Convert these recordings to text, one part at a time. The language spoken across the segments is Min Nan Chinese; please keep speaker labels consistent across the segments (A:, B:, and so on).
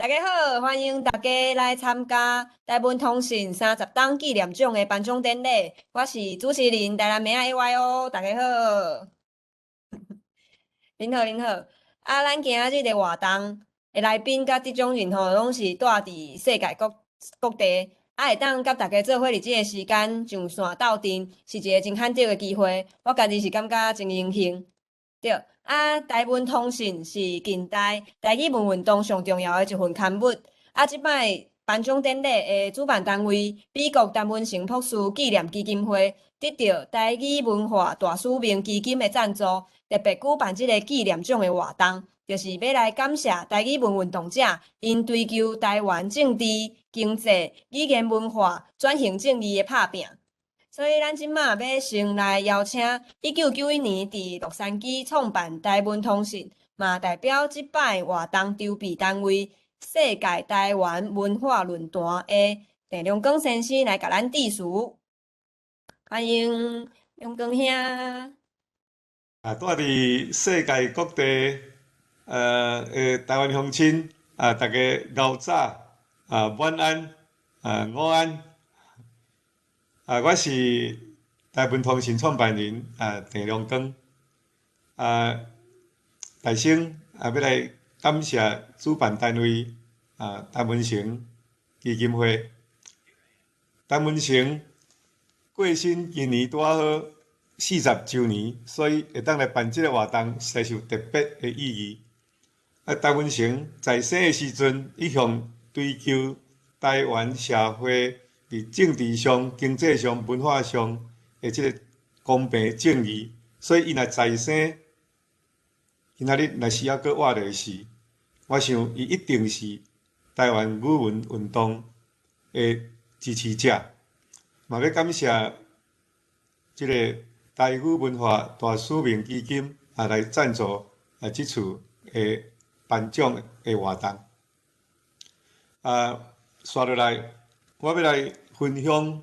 A: 大家好，歡迎大家來參加台文通信三十冬紀念獎的頒獎典禮。我是主持人台南妹仔 AYO，大家好。恁好，恁好。啊，咱今仔日的活動的來賓佮得獎人吼，攏是蹛佇世界各各地，啊，會當佮大家做伙佇這个時間上線鬥陣，是一个真罕得的機會。我家己是感覺真榮幸。對，啊，台文通信是近代台語文運動上重要的一份刊物。啊，這擺頒獎典禮的主辦單位美國陳文成博士紀念基金會得著台語文化大使命基金的贊助，特別舉辦這个紀念獎的活動，就是欲來感謝台語文運動者𪜶追求台灣政治、經濟、語言文化轉型正義的拍拚。所以，咱這馬欲先來邀請1991年佇洛杉磯創辦台文通信，嘛代表這擺活動籌備單位世界台灣文化論壇的鄭良光先生來共咱致辭。歡迎良光兄。
B: 啊，蹛佇世界各地，的台灣鄉親，啊，大家𠢕早，啊，晚安，啊，午安。啊，我是台文通信創辦人啊，鄭良光。啊，大先啊，欲來感謝主辦單位啊，陳文成基金會。陳文成過身今年拄仔好40週年，所以會當來辦這个活動，實在是有特別的意義。啊，陳文成在生的時陣，一向追求台灣社會佇政治上、經濟上、文化上的這个公平正義，所以伊若在生，今仔日若是猶閣活著時，我想伊一定是台灣語文運動的支持者。嘛欲感謝這个台語文化大使命基金啊來贊助啊這次的頒獎的活動。啊，紲落來，我欲來分享，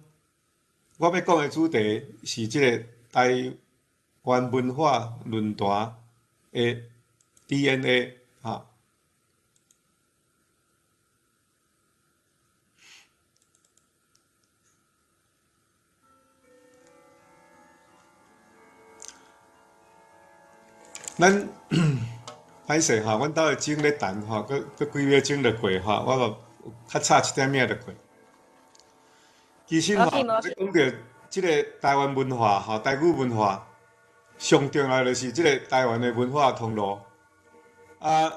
B: 我欲講的主題是這个台灣文化論壇的 DNA 哈。咱歹勢吼，阮兜的鐘咧彈吼，閣閣幾秒鐘就過吼，我嘛較早一點仔就過。其實吼，欲講著這个台灣文化吼，台語文化上重要就是這个台灣的文化通路。啊，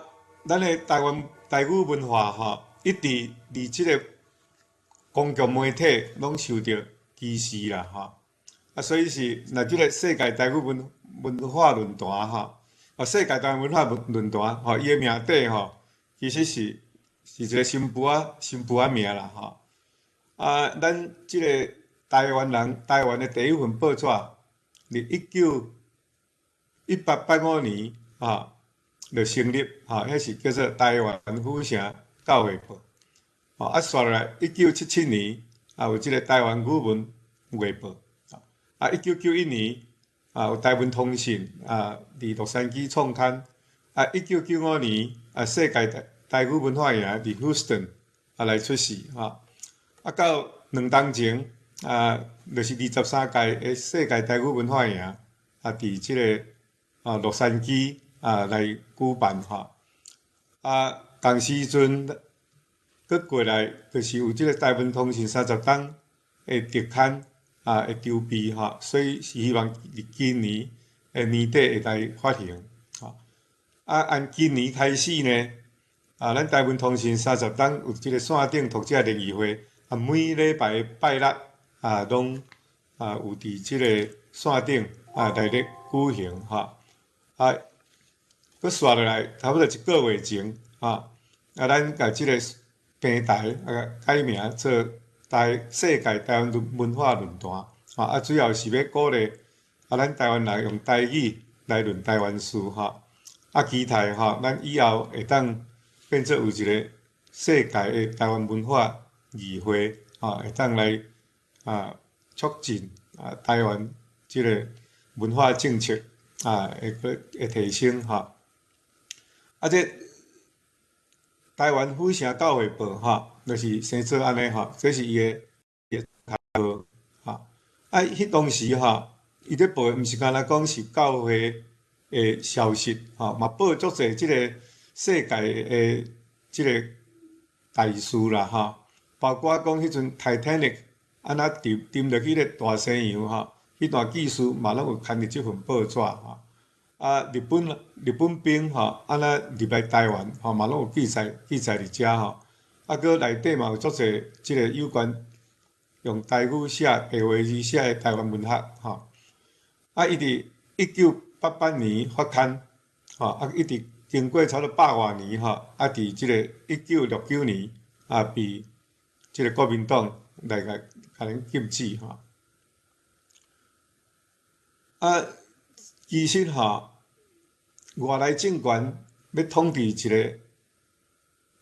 B: 咱的台灣台語文化吼，一直佇這个公共媒體攏受著歧視啦吼。啊，所以是若這个世界台語文文化論壇吼，啊，世界台灣文化論壇吼，伊的名底吼，其實是是一个新婦仔新婦仔名啦吼。啊，咱這个台灣人，台灣的第一份報紙，佇1885年啊，就成立，哈，彼是叫做台灣府城教會報。吼，啊，紲落來，1977年啊，有這个台灣語文月報。啊，1991年啊，有台文通信啊，佇洛杉磯創刊。啊，1995年啊，世界台台語文化營佇 Houston 啊來出世，吼。啊，到兩冬前啊，就是23屆的世界台語文化營啊，佇這个啊洛杉磯啊來舉辦，吼。啊，仝時陣閣過來，就是有這个台文通信30冬的特刊啊的籌備，吼，所以是希望佇今年的年底會來發行，吼。啊，按今年開始呢，啊，咱台文通信三十冬有這个線頂讀者聯誼會，啊，每禮拜拜六啊，攏啊有佇這个線頂啊來咧舉行，吼。啊，閣紲落來，差不多一個月前，吼，啊，咱共這个平台啊改名做台世界台灣文化論壇，吼，啊，主要是欲鼓勵啊，咱台灣人用台語來論台灣事，吼，啊，期待吼，咱以後會當變做有一个世界的台灣文化議會，吼，會當來啊促進啊台灣這个文化政策啊會閣會提升，吼。啊，這台灣府城教會報吼，就是生做按呢吼，這是伊的號吼。啊，彼當時吼，伊咧報的毋是干焦講是教會的消息吼，嘛報足濟這个世界的這个大事啦吼，包括講彼陣 Titanic 按怎沉沉落去咧大西洋吼，彼段記事嘛攏有刊佇這份報紙吼。啊，日本兵吼，按怎入來台灣吼，嘛攏有記載佇遮吼。啊，閣內底嘛有足濟這个有關用台語寫、白話字寫的台灣文學吼。啊，伊佇1988年發刊，吼，啊，一直經過差不多百外年吼，啊，佇這个1969年啊，被這个國民黨來共𪜶禁止吼。啊，其實吼，外來政權欲統治一个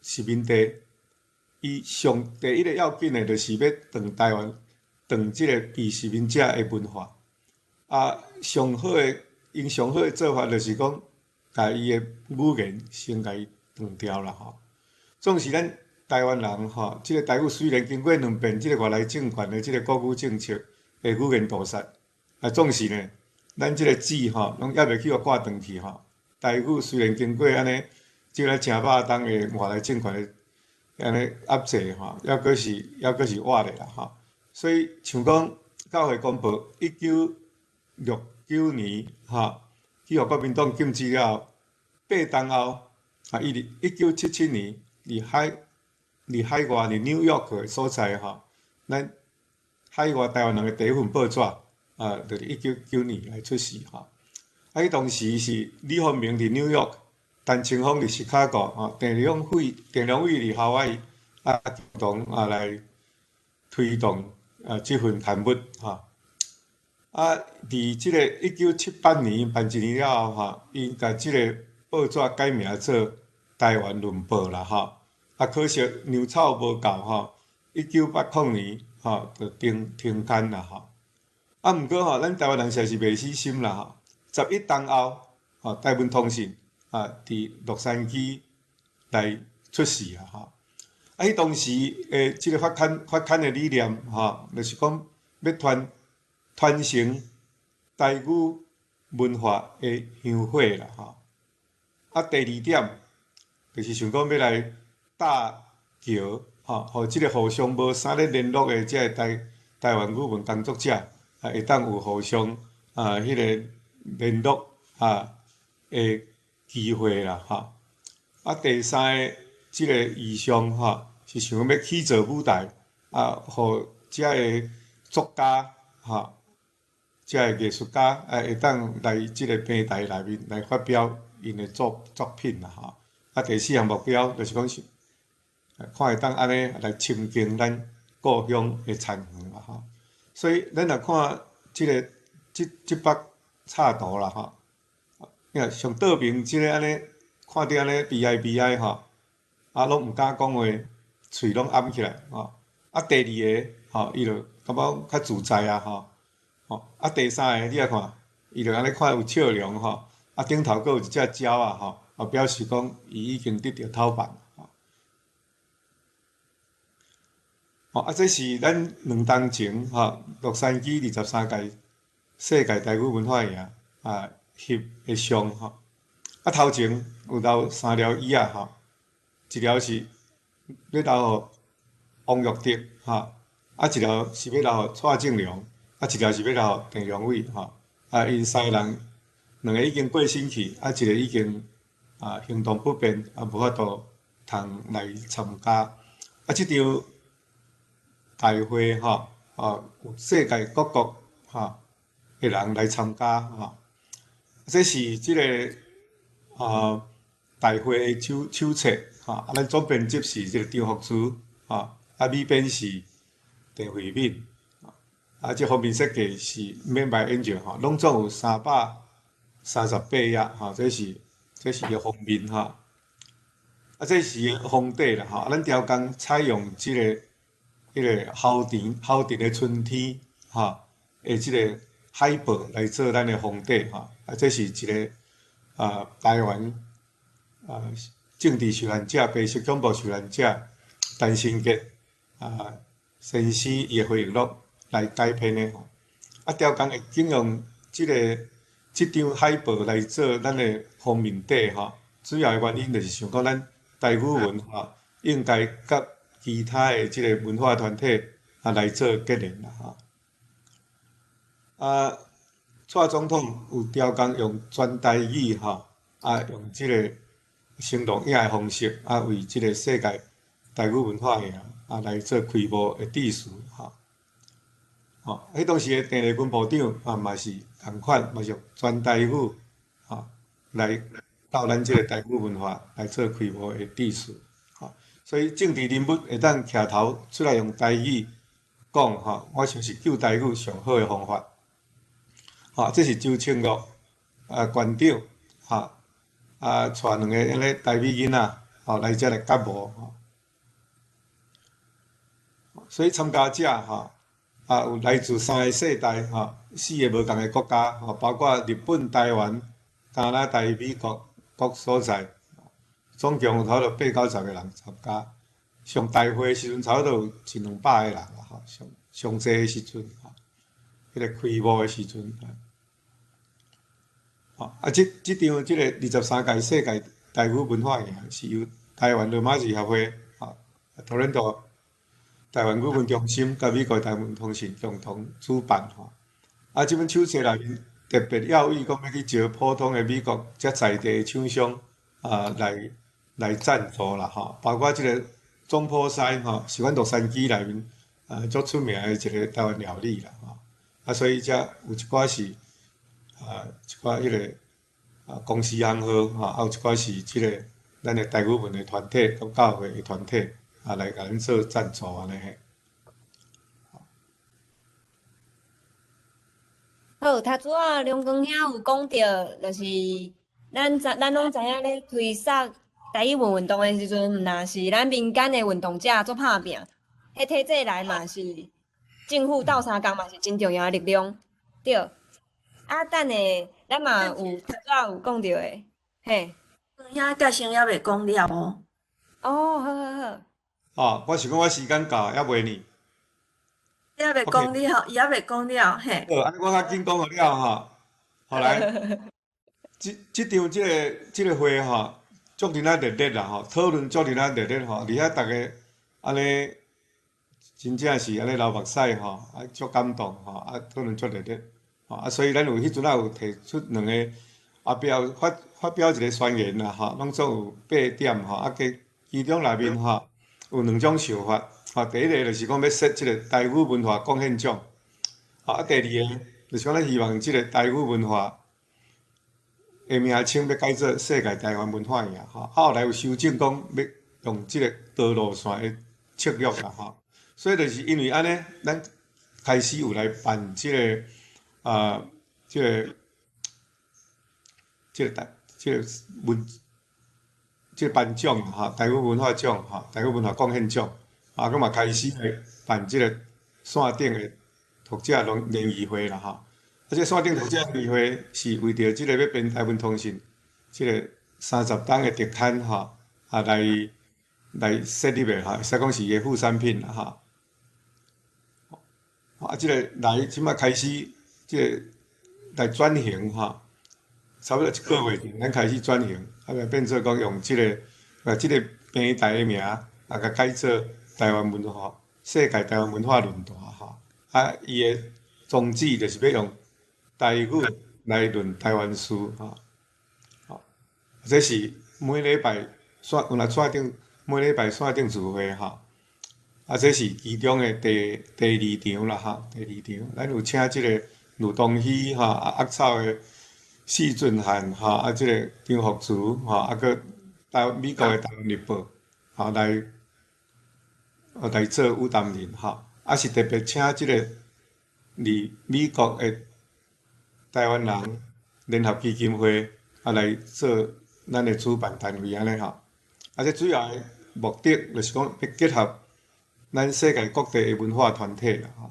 B: 殖民地，伊上第一个要緊的，就是欲斷台灣，斷這个被殖民者的文化。啊，上好的，𪜶上好的做法就是講，共伊的語言先共伊斷掉啦吼。總是咱台灣人吼，這个台語雖然經過兩遍這个外來政權的這个國語政策的語言屠殺，啊，總是呢，咱這个字吼，攏猶未去予割斷去吼。台語雖然經過按呢，這个誠百冬的外來政權的按呢壓制吼，猶閣是活的啦吼。所以像講教會公報1969年吼，去予國民黨禁止了後，8冬後，啊，伊佇1977年佇海外佇紐約的所在吼，咱海外台灣人的第一份報紙啊，就佇1979年來出世吼。啊，彼當時是李鳳明佇紐約，陳清鋒佇芝加哥吼，鄭良偉佇夏威夷啊，共同啊來推動啊這份刊物吼。啊，佇這个1978年辦一年了後吼，𪜶共這个報紙改名做《台灣論報》啦吼。啊，可惜糧草無夠吼，1980年吼就停刊啦吼。啊，毋過吼，咱台灣人實在是袂死心啦吼。11冬後，吼，台文通訊啊，佇洛杉磯來出世啊吼。啊，彼當時的這个發刊的理念吼，就是講欲傳承台語文化的香火啦吼。啊，第二點就是想講欲來搭橋吼，予這个互相無啥咧聯絡的這个台灣語文工作者啊，會當有互相啊彼个聯絡啊的機會啦吼。啊，第三个這个意向吼，是想講欲起造舞台啊，予遮个作家吼，遮个藝術家啊，會當來這个平台內面來發表𪜶的作品啦吼。啊，第四項目標就是講是，看會當按呢來深耕咱故鄉的田園啦吼。所以咱若看這个這這幅插圖啦吼，你看上倒爿這个按呢，看著按呢悲哀悲哀吼，啊，攏毋敢講話，喙攏掩起來吼。啊，第二个吼，伊就感覺較自在啊吼，吼啊，第三个你來看，伊就按呢看有笑容吼，啊，頂頭閣有一隻鳥仔吼，啊，表示講伊已經得著頭髮吼。吼啊，這是咱2冬前吼，洛杉磯23屆世界台語文化營啊翕的相吼。啊，頭前有留三條椅仔吼，一條是欲留予王育德吼，啊，一條是欲留予蔡正良，啊，一條是欲留予鄭良偉吼。啊，𪜶三個人，兩個已經過身去，啊，一個已經啊行動不便，啊，無法度通來參加。啊，這場大會吼，啊，有世界各國吼的人來參加吼。這是這个啊大會的手冊吼，啊，咱總編輯是這个張福珠，吼，啊，美編是鄭慧敏，啊，這封面設計是免白研究吼，攏總有338頁吼，這是个封面吼，啊，這是封底啦吼，啊，咱雕工採用這个彼个猴田的春天吼的這个海報來做咱的封底吼，啊，這是一个啊台灣啊政治受難者、白色恐怖受難者陳新杰先生伊的回憶錄來改編的吼。刁工會揀用這張海報來做咱的封面底吼，主要的原因就是想講咱台語文吼，應該佮其他的這个文化團體來做結連啦吼。蔡總統有刁工用全台語吼，用這个生動影的方式，為這个世界台語文化營來做開幕的致辭吼。彼當時的鄭麗君部長嘛是仝款，嘛是用全台語來到咱這个台語文化來做開幕的致辭。所以政治人物會當徛頭出來用台語講吼，我想是救台語上好的方法。這是周清樂館長帶兩个按呢台語囡仔來遮來甲舞吼。所以參加者有來自三个世代四个無仝的國家包括日本、台灣、加拿大、美國各所在，總共有差不多八九十个人參加。上大會的時陣，差不多有一兩百個人啦吼，上上濟的時陣吼，彼个開幕的時陣。這場這个23屆世界台語文化營是由台灣羅馬字協會、多倫多台灣語文中心佮美國台灣通訊共同主辦吼。這本手冊內面特別要意講欲去招普通的美國遮在地的廠商來贊助啦吼，包括這个總鋪師吼，是阮洛杉磯內面足出名的一个台灣料理啦吼。所以遮有一寡是一寡彼个公司行號吼，有一寡是這个咱的台語文的團體佮教會的團體來共咱做贊助按呢嘿。
A: 好，頭拄仔梁光兄有講著，就是咱攏知影咧推捒台語文運動的時陣，毋但是咱民間的運動者做拍拚，彼體制內嘛是政府鬥相共嘛是真重要的力量，對。等下咱嘛有頭拄仔有講著的，嘿。
C: 兄介紹猶未講了哦。
A: 哦，好好好。
B: 我想講我時間到，猶未呢。
C: 猶未講了，伊猶未講了，嘿。
B: 好，按呢我較緊講予了吼。後來，這場這个會吼，足熱仔熱烈啦吼，討論足熱仔熱烈吼，而且逐家按呢，真正是按呢流目屎吼，足感動吼，討論足熱烈，所以咱有彼陣仔有提出兩個，後壁有發表一个宣言啦吼，攏總有八點吼，其中內面吼有兩種想法，第一个就是講欲設這个台語文化貢獻獎，第二个就是講咱希望這个台語文化的名稱欲改做世界台灣文化營吼，後來有修正講欲用這个道路線的策略啦吼，所以就是因為按呢，咱開始有來辦這个這个這个台這个文這个頒獎吼，台語文化獎吼，台語文化貢獻獎，閣嘛開始來辦這个線頂的讀者聯誼會啦吼。這个線頂讀者聯誼會是為著這个欲編台灣通訊這个30冬的特刊吼，來設立的吼，會使講是伊的副產品啦吼。這个來這擺開始，這个來轉型吼，差不多一个月前，咱開始轉型，來變做講用這个這个平台的名，共改做台灣文化世界台灣文化論壇吼。伊的宗旨就是欲用台語來論台灣事吼。這是每禮拜線，有若線頂每禮拜線頂聚會吼。這是其中的第二場啦吼，第二場，咱有請這个呂東禧吼，鴨草的施俊漢吼，這个張福慈吼，閣美國的台灣日報吼來做與談人吼，是特別請這个佇美國的台灣人聯合基金會來做咱的主辦單位按呢吼。這主要的目的就是講欲結合咱世界各地的文化團體啦吼。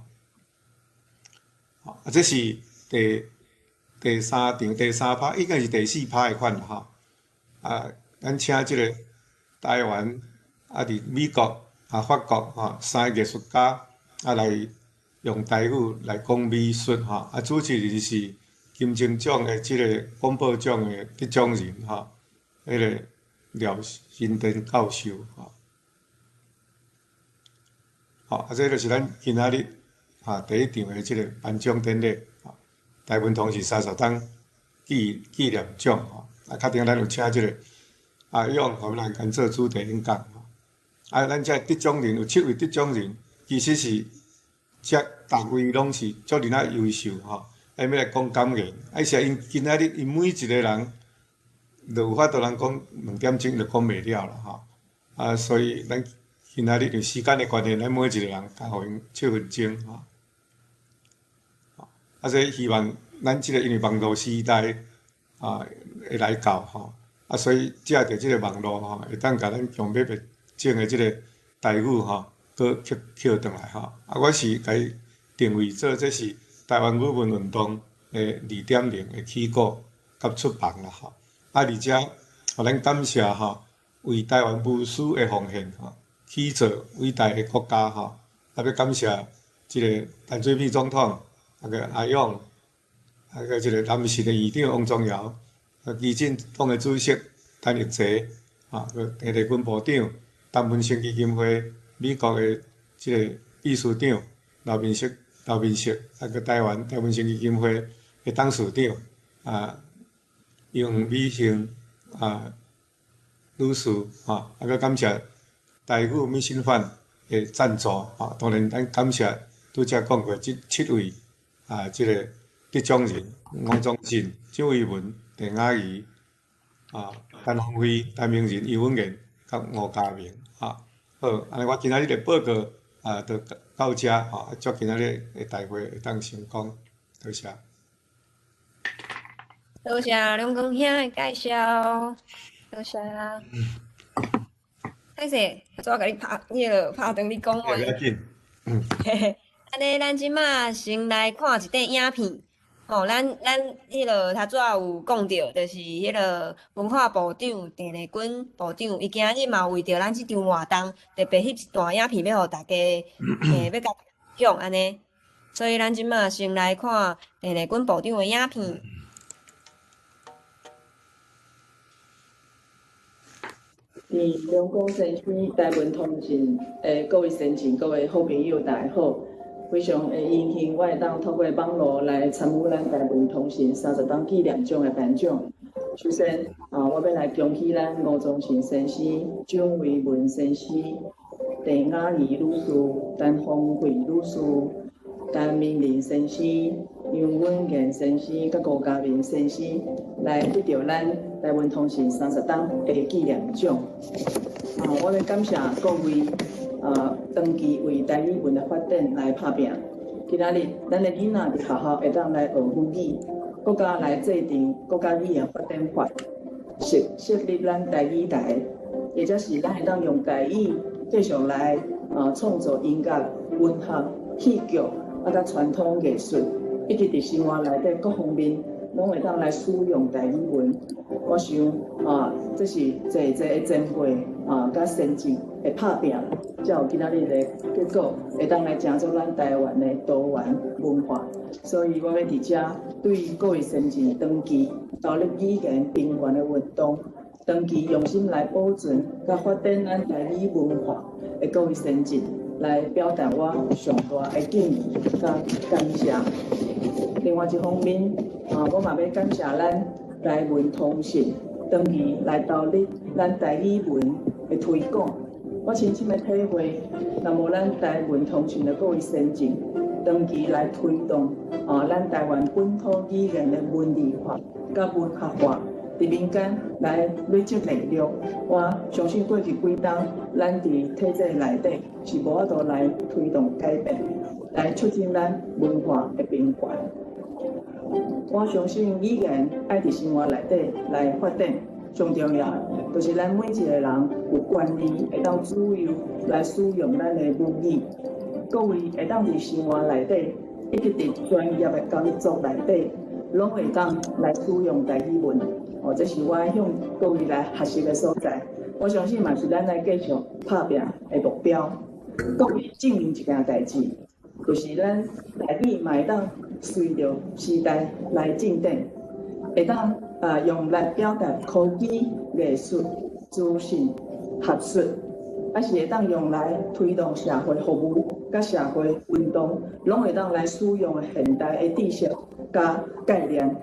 B: 這是第三場第三趴，應該是第四趴的款啦吼。咱請這个台灣，啊，佇美國、啊法國吼三个藝術家啊來用台語來講美術吼，啊主持人是金鐘獎的這个廣播獎的得獎人吼，彼个廖新田教授吼。吼，啊，這就是咱今仔日哈第一場的這个頒獎典禮，吼，台文通信30冬紀念獎吼，啊，確定咱有請這个阿勇予來共做主題演講吼。啊，咱這得獎人有七位得獎人，其實是這逐位攏是足爾仔優秀吼。啊，欲來講感言，啊，是𪜶今仔日𪜶每一个人，就有法度人講2點鐘就講袂了啦吼。啊，所以咱今仔日因為時間的關係，咱每一個人共予𪜶7分鐘吼。啊，所以希望咱這個因為網路時代啊會來到吼，啊，所以藉著這個網路吼，會當共咱強欲滅種的這個台語吼，閣抾抾轉來吼。啊，我是共伊定位做這是台灣語文運動的2.0的起鼓佮出帆啦吼。啊，而且，予咱感謝吼，為台灣無私的奉獻吼，起造偉大的國家吼。啊，欲感謝這个陳水扁總統，啊閣阿勇，啊閣這个南市的院長王忠堯，啊，基進黨的主席陳玉濟，啊，閣鄭麗君部長，陳文生基金會，美國的這个秘書長劉明石、劉明石，啊，閣台灣陳文生基金會的董事長啊，楊美杏啊女士，吼，啊，閣感謝台語米心飯的贊助，吼，當然咱感謝拄才講過這七位啊，這个得獎人黃宗進、周維文、鄭雅儀、啊陳鴻輝、陳明仁、余文賢、佮吳家明，啊，好，按呢我今仔日的報告啊，就到遮，吼，祝今仔日的大會會當成功，多謝。
A: 多謝梁公兄的介紹，多謝。歹勢，我共你拍，你個拍斷你講話。
B: 袂要緊。
A: 嘿嘿，按呢，咱這馬先來看一塊影片。吼，咱彼个頭拄仔有講著，就是彼个文化部長鄭麗君部長，伊今日嘛有為著咱這場活動特別翕一段影片，欲予大家，欲共分享按呢。所以咱這馬先來看鄭麗君部長的影片。
D: 佇梁公先生台文通信的各位先進、各位好朋友，大家好！非常的榮幸，我會當透過網路來參與咱台文通信30冬紀念獎的頒獎。首先，啊，我欲來恭喜咱吳宗信先生、蔣維文先生、鄭雅儀女士、陳芳惠女士、陳明仁先生、楊允賢先生、佮吳家明先生來得著咱台文通信30冬的紀念獎。啊，我欲感謝各位啊，長期為台語文的發展來拍拚。今仔日，咱的囡仔佇學校會當來學母語，國家來制定國家語言發展法，設立咱台語台，或者是咱會當用台語繼續來啊創造音樂、文學、戲劇啊，佮傳統藝術，以及佇生活內底各方面，攏會當來使用台語文。我想啊，這是濟濟的前輩啊，佮先進的拍拚，才有今仔日的結果，會當來成就咱台灣的多元文化。所以我欲佇遮對各位先進長期投入語言平權的運動，長期用心來保存佮發展咱台語文化的各位先進，來表達我上大的敬意佮感謝。另外一方面，啊，我嘛欲感謝咱台文通信長期來投入咱台語文的推廣。我深深的體會，若無咱台文通信的各位先進，長期來推動啊，咱台灣本土語言的文字化佮文學化，佇民間來累積力量。我相信過去幾冬，咱佇體制內底是無法度來推動改變，來促進咱文化的平權。我相信語言愛佇生活內底來發展，上重要就是咱每一個人有權利會當自由來使用咱的母語。各位會當佇生活內底，以及佇專業的工作內底，攏會當來使用台語文。哦，這是我向各位來學習的所在。我相信嘛是咱來繼續拍拚的目標。各位證明一件代誌，就是咱台語嘛會當隨著時代來進展，會當啊用來表達科技、藝術、資訊、學術，還是會當用來推動社會服務、佮社會運動，攏會當來使用的現代的知識佮概念。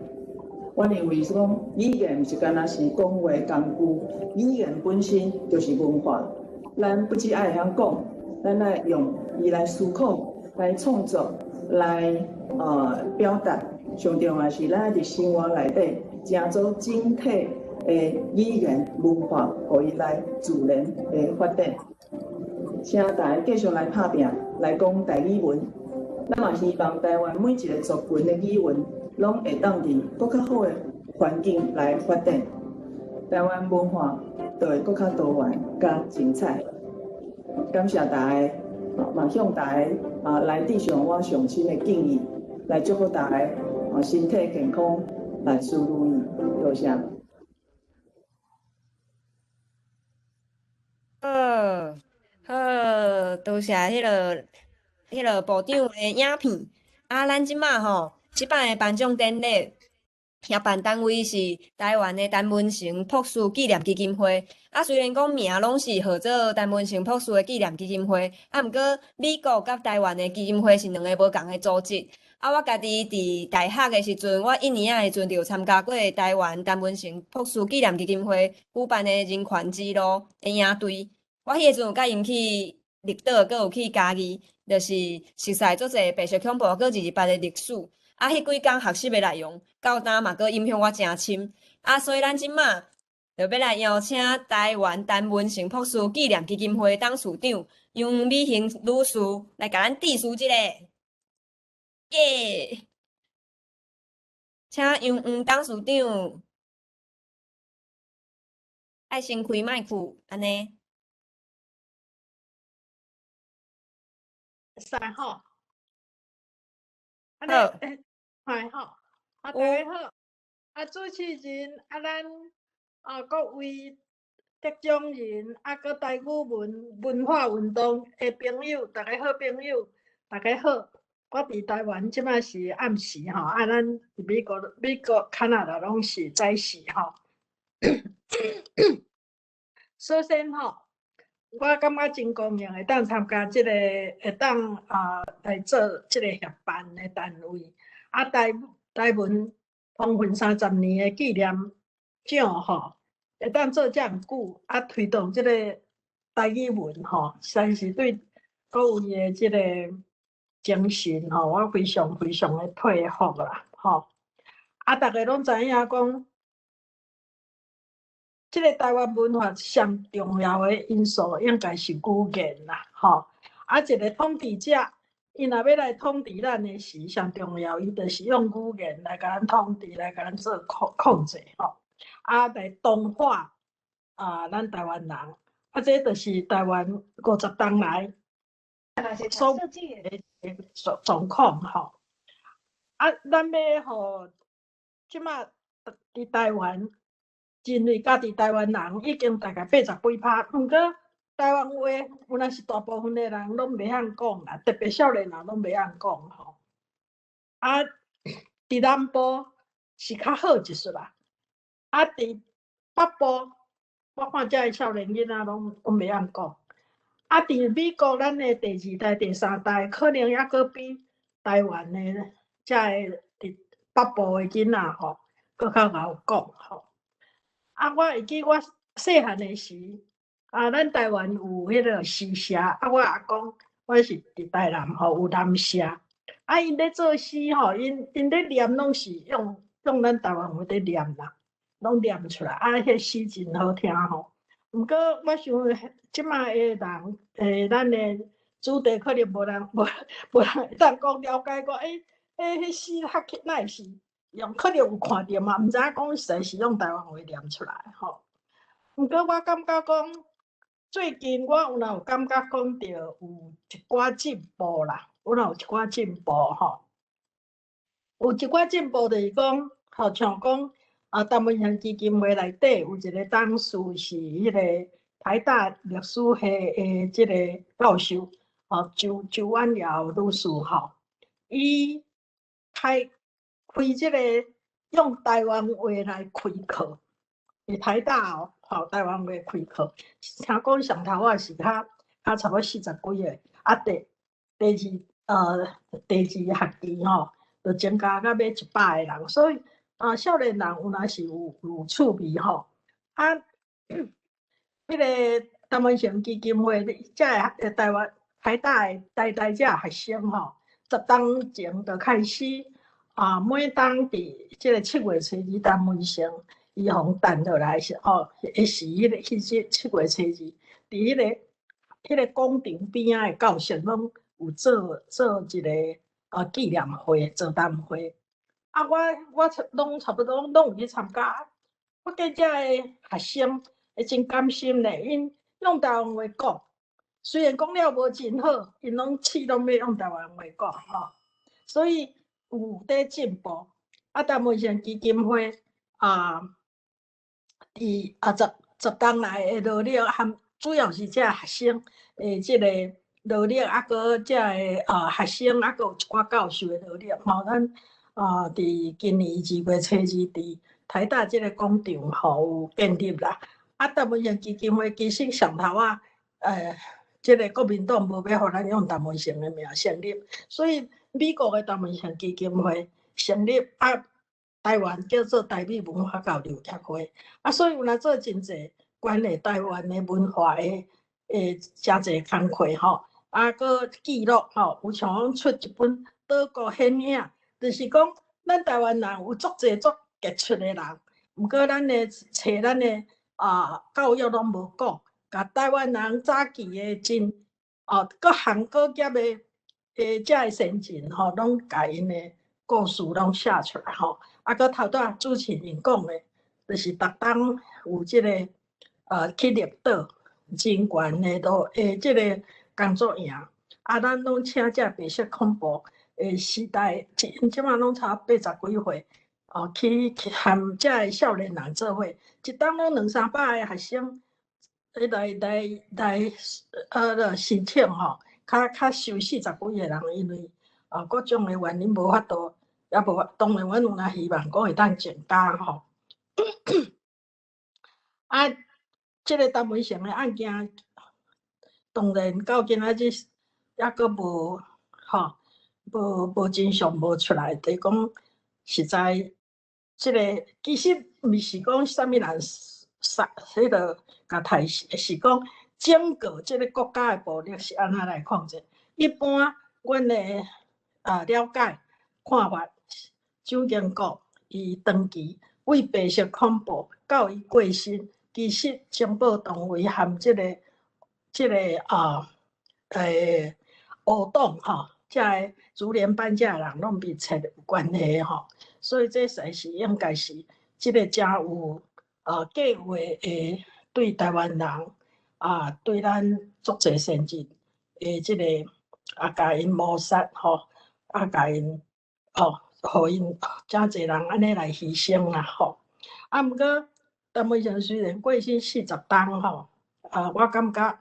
D: 我認為講語言毋是干焦是講話工具，語言本身就是文化。咱不只愛會曉講，咱愛用伊來思考、來創作、來表達。上重要是咱佇生活內底，成做整體的語言文化，予伊來自然的發展。請大家繼續來拍拚，來講台語文。咱嘛希望台灣每一个族群的語文，攏會當佇閣較好的環境來發展，台灣文化就會閣較多元、佮精彩。感謝大家，嘛向大家啊來致上我上深的敬意，來祝福大家啊身體健康，萬事如意。多謝。
A: 好，好，多謝彼个部長的影片。啊，咱這馬吼，這擺的頒獎典禮，協辦單位是台灣的陳文成博士紀念基金會。啊，雖然講名攏是號做陳文成博士的紀念基金會，啊，毋過美國佮台灣的基金會是兩个無仝的組織。啊，我家己佇大學的時陣，我一年仔的時陣就有參加過台灣陳文成博士紀念基金會舉辦的人權之路的營隊。我彼个時陣有佮𪜶去綠島，閣有去嘉義，就是熟似足濟白色恐怖閣228的歷史。啊，彼幾工學習的內容，到今嘛閣影響我誠深。啊，所以咱這馬就欲來邀請台灣陳文成博士紀念基金會董事長楊美杏女士來共咱致辭一下。耶！請楊黃董事長愛先開麥克，按呢。
E: 會使吼，
A: 好，
E: 按呢吼，啊，大家好，啊，主持人，啊，咱啊各位得獎人，啊，閣台語文文化運動的朋友，大家好朋友，大家好。我佇台灣這擺是暗時吼，啊，咱佇美國、美國、加拿大攏是早時吼。首先吼，我感覺真高興會當參加這个，會當啊來做這个協辦的單位。啊，台台文通訊30年的紀念獎吼，會當做遮爾久，啊，推動這个台語文吼，實在是對各位的這个精神吼，我非常非常的佩服啦，吼！啊，逐家攏知影講，這个台灣文化上重要的因素應該是語言啦，吼！啊，一个統治者，伊若欲來統治咱的時，上重要，伊就是用語言來共咱統治，來共咱做控控制，吼！啊，來同化啊，咱台灣人，啊，這就是台灣50冬來所的狀狀況吼。啊，咱欲予這馬佇台灣，認為家己台灣人已經大概80幾趴，毋過台灣話有若是大部分的人攏袂曉講啦，特別少年人攏袂曉講吼。啊，佇南部是較好一絲啦，啊，佇北部，我看遮的少年囡仔攏攏袂曉講。啊，佇美國，咱的第二代、第三代，可能猶閣比台灣的遮个佇北部的囡仔吼，閣較𠢕講吼。啊，我會記我細漢的時，啊，咱台灣有彼个詩社，啊，我阿公，我是佇台南吼，有南社，啊，𪜶咧做詩吼，𪜶𪜶咧念攏是用用咱台灣話咧念啦，攏念出來，啊，彼個詩真好聽吼。毋過我想，這馬的人，咱的子弟可能無人無無人會當講了解講，彼詩較哪會是用，可能有看著嘛，毋知影講實在是用台灣話念出來吼。毋過我感覺講，最近我有若有感覺講著有一寡進步啦，有若有一寡進步吼。有一寡進步就是講，好像講，啊，陳文成基金會內底有一個董事是彼個台大歷史系的這个教授，吼，周周婉瑤女士吼，伊開開這个用台灣話來開課，佇台大哦，吼，台灣話開課，聽講上頭仔是較較差不多四十幾個，啊，第第二呃第二學期吼，就增加到欲100個人，所以啊，少年人有若是有有趣味吼，啊，彼个陳文成基金會遮个台灣台大的台大遮學生吼，10冬前就開始啊，每冬佇這个7月初二陳文成伊予誕落來是吼，彼時彼个彼這7月初二，佇彼个彼个廣場邊仔的教室攏有做做一个紀念會、座談會。啊，我我攏差不多攏有去參加。我見遮个學生會真甘心咧，𪜶用台灣話講，雖然講了無真好，𪜶攏試攏欲用台灣話講吼，所以有佇進步。啊，陳文成基金會啊，佇啊十十冬來的努力，含主要是遮學生的這個努力，啊，閣遮个啊學生，啊，閣有一寡教授的努力吼，咱啊佇今年2月初二佇台大這個廣場吼有建立啦。啊，陳文成基金會其實上頭仔，這个國民黨無欲予咱用陳文成的名成立，所以美國的陳文成基金會成立啊，台灣叫做台美文化交流協會，啊，所以有來做真濟關於台灣的文化的誠濟工課吼，啊，閣記錄吼，有像講出一本《島國顯影》，就是講咱台灣人有足濟足傑出的人，毋過咱的冊咱的啊教育攏無講，共台灣人早期的真哦各行各業的的遮个先進吼，攏共𪜶的故事攏寫出來吼。啊，閣頭拄仔主持人講的，就是逐冬有這个去綠島人權的路的這个工作營，啊，咱攏請這白色恐怖的時代，𪜶這馬攏差80幾歲，哦，去去含遮个少年人做伙，一冬攏兩三百个學生來來來申請吼，較較收四十幾個人，因為啊各種的原因無法度，也無法，當然阮有若希望講會當增加吼。啊，這个陳文成的案件，當然到今仔日猶閣無吼，無無真相無出來，就是講實在，這个其實毋是講啥物人殺彼个共刣死，是講整個這个國家的暴力是按怎來控制。一般阮的了解看法，蔣經國伊長期為白色恐怖到伊過身，其實情報單位含這个這个啊烏黨吼，遮个竹聯班遮个人攏密切有關係吼，所以這實在是應該是這个誠有計劃的對台灣人啊，對咱足濟先進的這个啊，共𪜶謀殺吼，啊，共𪜶哦，予𪜶誠濟人按呢來犧牲啦吼。啊，毋過陳文成雖然過身40冬吼，啊，我感覺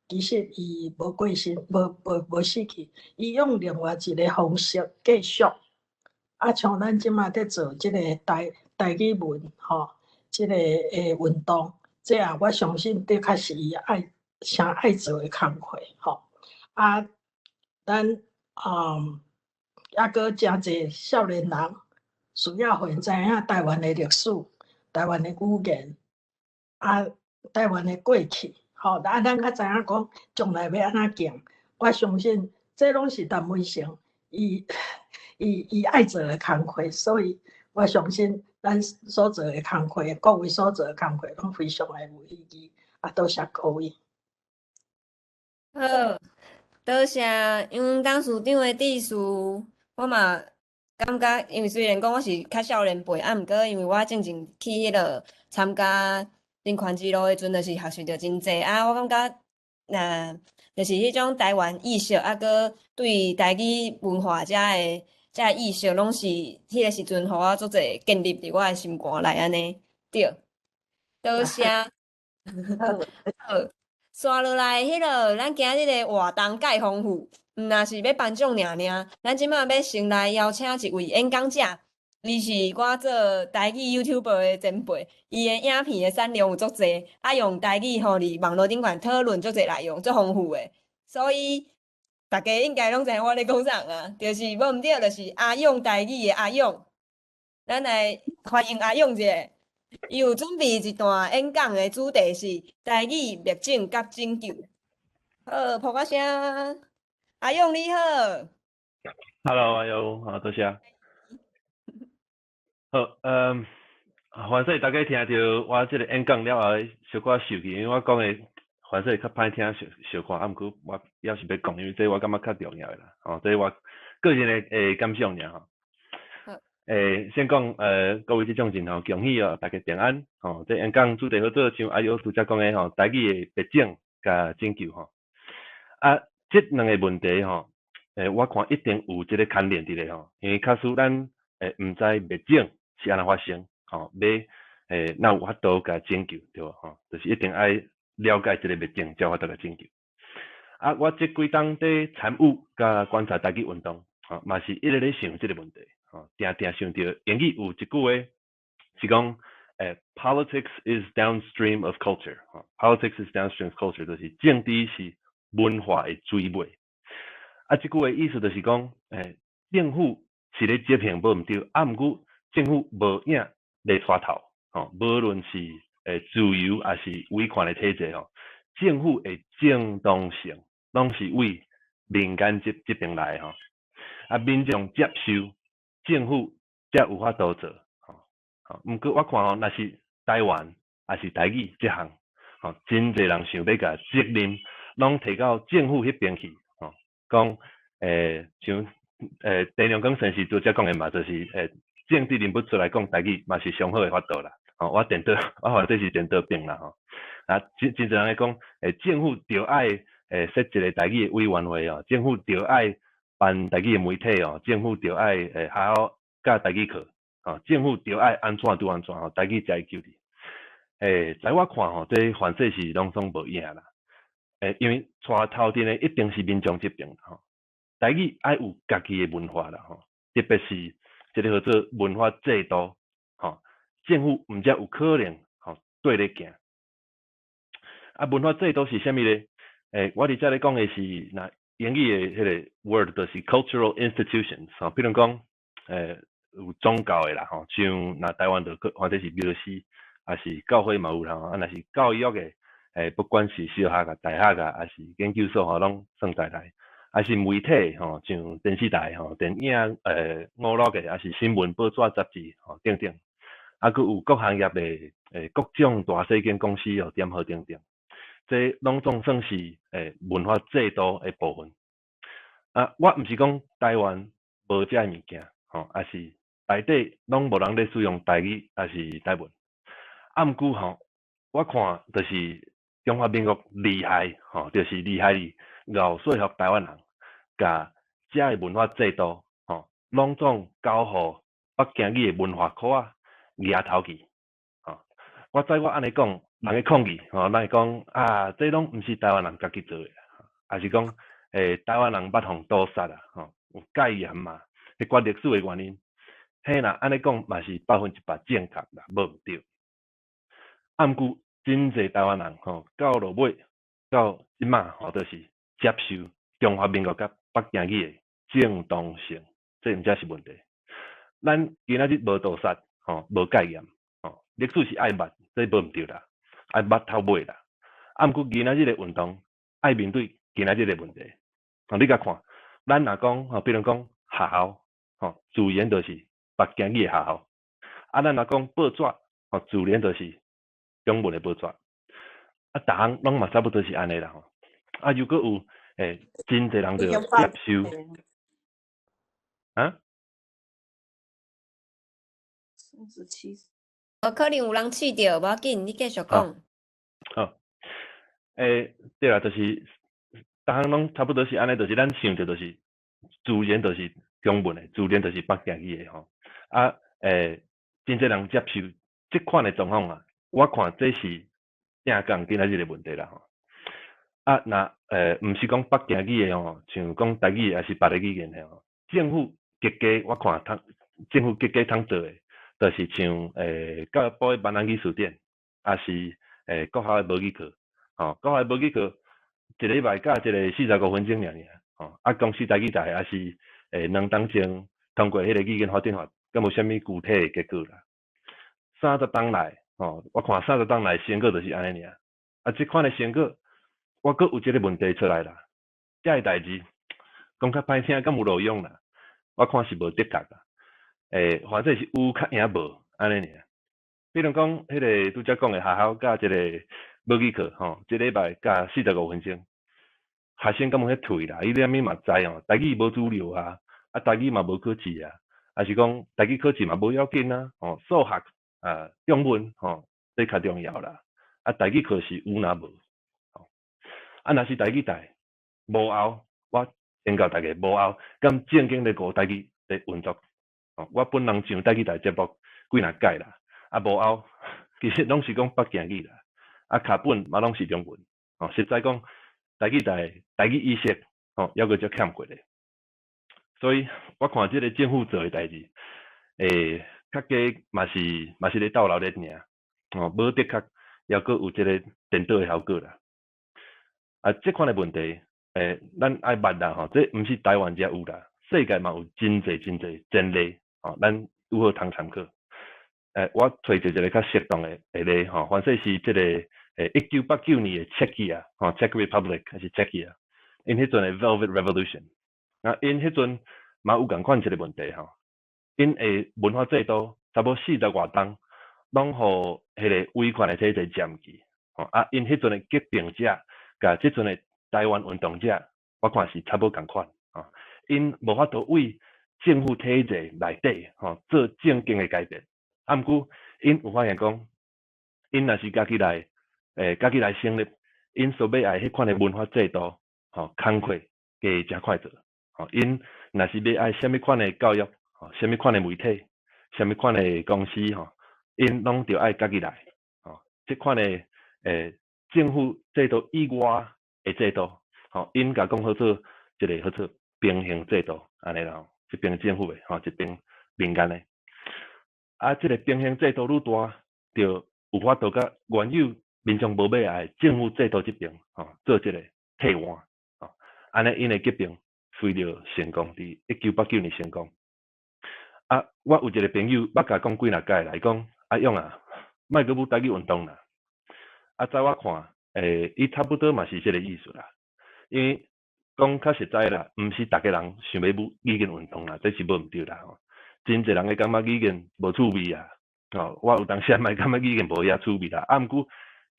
E: 其實伊無過身，無無無死去，伊用另外一个方式繼續。啊，像咱這馬佇做這个台台語文吼，這个運動，這也我相信的確是伊愛誠愛做的工課吼。啊，咱啊，猶閣誠濟少年人需要予𪜶知影台灣的歷史、台灣的語言，啊，台灣的過去，吼，啊，咱較知影講將來欲按怎行。我相信這攏是陳文成伊伊伊愛做的工課，所以我相信咱所做的工課，各位所做的工課攏非常的有意義。啊，多謝各位。
A: 好，多謝楊董事長的致辭。我嘛感覺，因為雖然講我是較少年輩，啊，毋過因為我進前去彼落參加人權之路的時陣，就是學習著真濟。啊，我感覺，若就是彼種台灣意識，啊，閣對台語文化遮的這个意識攏是彼个時陣，予我足濟建立佇我的心肝內按呢。對，多謝。好，紲落來，彼个咱今日的活動蓋豐富，毋若是欲頒獎爾爾，咱這馬欲先來邀請一位演講者，伊是我做台語 YouTuber 的前輩，伊的影片的產量有足濟，啊用台語吼佇網路頂懸討論足濟內容，足豐富的，所以大家應該攏知影我咧講啥啊，就是無毋對，就是阿勇台語的阿勇，咱來歡迎阿勇者。伊有準備一段演講的主題是台語滅種佮拯救。好，噗仔聲，阿勇你好。
F: Hello，阿勇，好，多謝。好，歡喜大家聽著我這个演講了後，小可受氣，因為我講的凡勢較歹聽小小可，啊，毋過我猶是欲講，因為這我感覺較重要的啦，吼，這我個人的感想爾吼。先講，各位這種人吼，恭喜哦，大家平安，吼，這演講主題號做像阿勇拄才講的吼，台語的滅種佮拯救吼。啊，這兩个問題吼，我看一定有這个牽連佇咧吼，因為假使咱毋知滅種是按怎發生，吼，欲哪有法度共拯救，對無吼？就是一定愛了解這个滅種，才有法度共拯救。啊，我這幾冬佇參與佮觀察台語運動，吼，嘛是一直咧想這个問題。吼，定定想著英語有一句話是講，politics is downstream of culture，吼，politics is downstream of culture，就是政治是文化的水尾。啊，這句話意思就是講，政府是咧執行無毋對，啊，毋過政府無影咧帶頭，吼，無論是自由抑是威權的體制吼，政府的正當性攏是為民間這邊來的吼，啊，民眾接受政府才有法度做，吼，吼。毋過我看吼，若是台灣，抑是台語這項，吼，真濟人想欲共責任攏提到政府彼邊去，吼，講像鄭良光先生拄才講的嘛，就是政治人物出來講台語嘛是上好的法度啦，吼，我顛倒，我看這是顛倒反啦，吼，啊，真濟人咧講，政府著愛設一个台語的委員會哦，政府著愛辦台語的媒體哦，政府著愛好好教台語課，吼，政府著愛按怎就按怎吼，台語才會救治。在我看吼，這凡勢是攏總無影啦。因為帶頭陣的一定是民眾這邊吼，台語愛有家己的文化啦吼，特別是這个號做文化制度，吼，政府毋才有可能吼綴咧行。啊，文化制度是啥物咧？我佇遮咧講的是，若英語的彼个 word 就是 cultural institutions，吼，比如講，有宗教的啦，吼，像若台灣就或者是廟寺，抑是教會嘛有啦，啊，若是教育的，不管是小學啊、大學啊，抑是研究所吼，攏算在內，抑是媒體吼，像電視台吼、電影、娛樂的，抑是新聞、報紙、雜誌吼等等，啊，閣有各行業的各種大細間公司哦，點號等等，這攏總算是文化制度的部分。啊，我毋是講台灣無這个物件，吼，抑是內底攏無人咧使用台語，抑是台文。啊，毋過吼，我看就是中華民國厲害，吼，就是厲害佇𠢕說服台灣人，共這个文化制度，吼，攏總交予北京語的文化箍仔夯頭去。吼，我知我按呢講，人會抗議，吼，人會講啊，這攏毋是台灣人家己做的，抑是講台灣人捌予屠殺啊，吼，有戒嚴嘛，彼寡歷史的原因，嘿若按呢講嘛是100%正確啦，無毋對。啊，毋過真濟台灣人吼，到落尾到這馬吼，就是接受中華民國佮北京語的正當性，這毋才是問題。咱今仔日無屠殺，吼，無戒嚴，吼，歷史是愛捌，這無毋對啦，愛捌透尾啦。啊，毋過今仔日的運動愛面對今仔日的問題。吼，你共看，咱若講吼，比如講學校，吼，自然就是北京語的學校。啊，咱若講報紙，吼，自然就是中文的報紙。啊，逐項攏嘛差不多是按呢啦吼。啊，如果有真濟人就接受，啊？37。
A: 可能有人試著，無要緊，你繼續講。
F: 好，對啦，就是逐項攏差不多是按呢，就是咱想著就是自然就是中文的，自然就是北京語的吼。啊，真濟人接受這款的狀況啊，我看這是正講今仔日的問題啦吼。啊，若毋是講北京語的吼，像講台語抑是別个語言的吼，政府極佳，我看通政府極佳通做的，就是像教育部的閩南語詞典，抑是國校的母語課，吼，國校的母語課一禮拜教一个45分鐘爾爾，吼，啊，公視台語台抑是2冬前通過彼个語言發展法，敢無啥物具體的結果啦？30冬內，吼，我看三十冬內成果就是按呢爾。啊，這款的成果，我閣有這个問題出來啦。這个代誌講較歹聽，敢有路用啦？我看是無的確啦。反正是有較贏無按呢爾。比如講，彼个拄才講的學校佮這个母語課，吼，一禮拜教45分鐘，學生敢有彼退啦？伊連物嘛知哦，台語無主流啊，啊台語嘛無考試啊，抑是講台語考試嘛無要緊啊，吼，數學啊、中文吼，這較重要啦。啊，台語課是有若無，吼，啊，若是台語台無後，我警告大家無後，敢正經咧顧台語咧運作，吼，我本人上台語台節目幾若擺啦，啊無後，其實攏是講北京語啦，啊卡本嘛攏是中文，吼，實在講台語台台語意識，吼，猶閣足欠缺的，所以我看這个政府做的代誌，較加嘛是咧鬥流熱爾，吼，無的確。猶閣有這个顛倒的效果啦。啊，這款的問題，咱愛捌啦吼，這毋是台灣才有啦，世界嘛有真濟真濟前例，吼，咱拄好通參考。我揣著一个較適當的例吼，凡說是這个1989年的 Czechia，吼，Czech Republic 還是 Czechia，𪜶彼陣的 Velvet Revolution，啊，𪜶彼陣嘛有仝款一个問題吼，𪜶的文化制度差不多四十外冬，攏予彼个威權的體制佔去，吼啊！𪜶彼陣的革命者，佮這陣的台灣運動者，我看是差不多仝款，吼。𪜶無法度為政府體制內底，吼做正經的改變。啊，毋過𪜶有發現講，𪜶若是家己來，家己來成立，𪜶所欲愛彼款的文化制度，吼，工課加誠快做，吼。𪜶若是欲愛啥物款的教育，吼，啥物款的媒體，啥物款的公司，吼。𪜶攏著愛家己來，吼，這款的政府制度以外的制度，吼，𪜶共講號做一个號做平行制度，按呢啦，吼，一邊政府的，吼，一邊民間的。啊，這个平行制度愈大，就有法度佮原有民眾無欲愛政府制度這邊，吼，做這个替換，吼，按呢𪜶的革命隨著成功，佇1989年成功。啊，我有一个朋友捌共講幾若擺啦，伊講，阿勇啊，莫閣舞台語運動啦。啊，在我看，伊差不多嘛是這个意思啦。因為講較實在啦，毋是逐个人想欲舞語言運動啦，這是無毋對啦吼。真濟人會感覺語言無趣味啊，吼，我有當時嘛會感覺語言無遐趣味啦。啊，毋過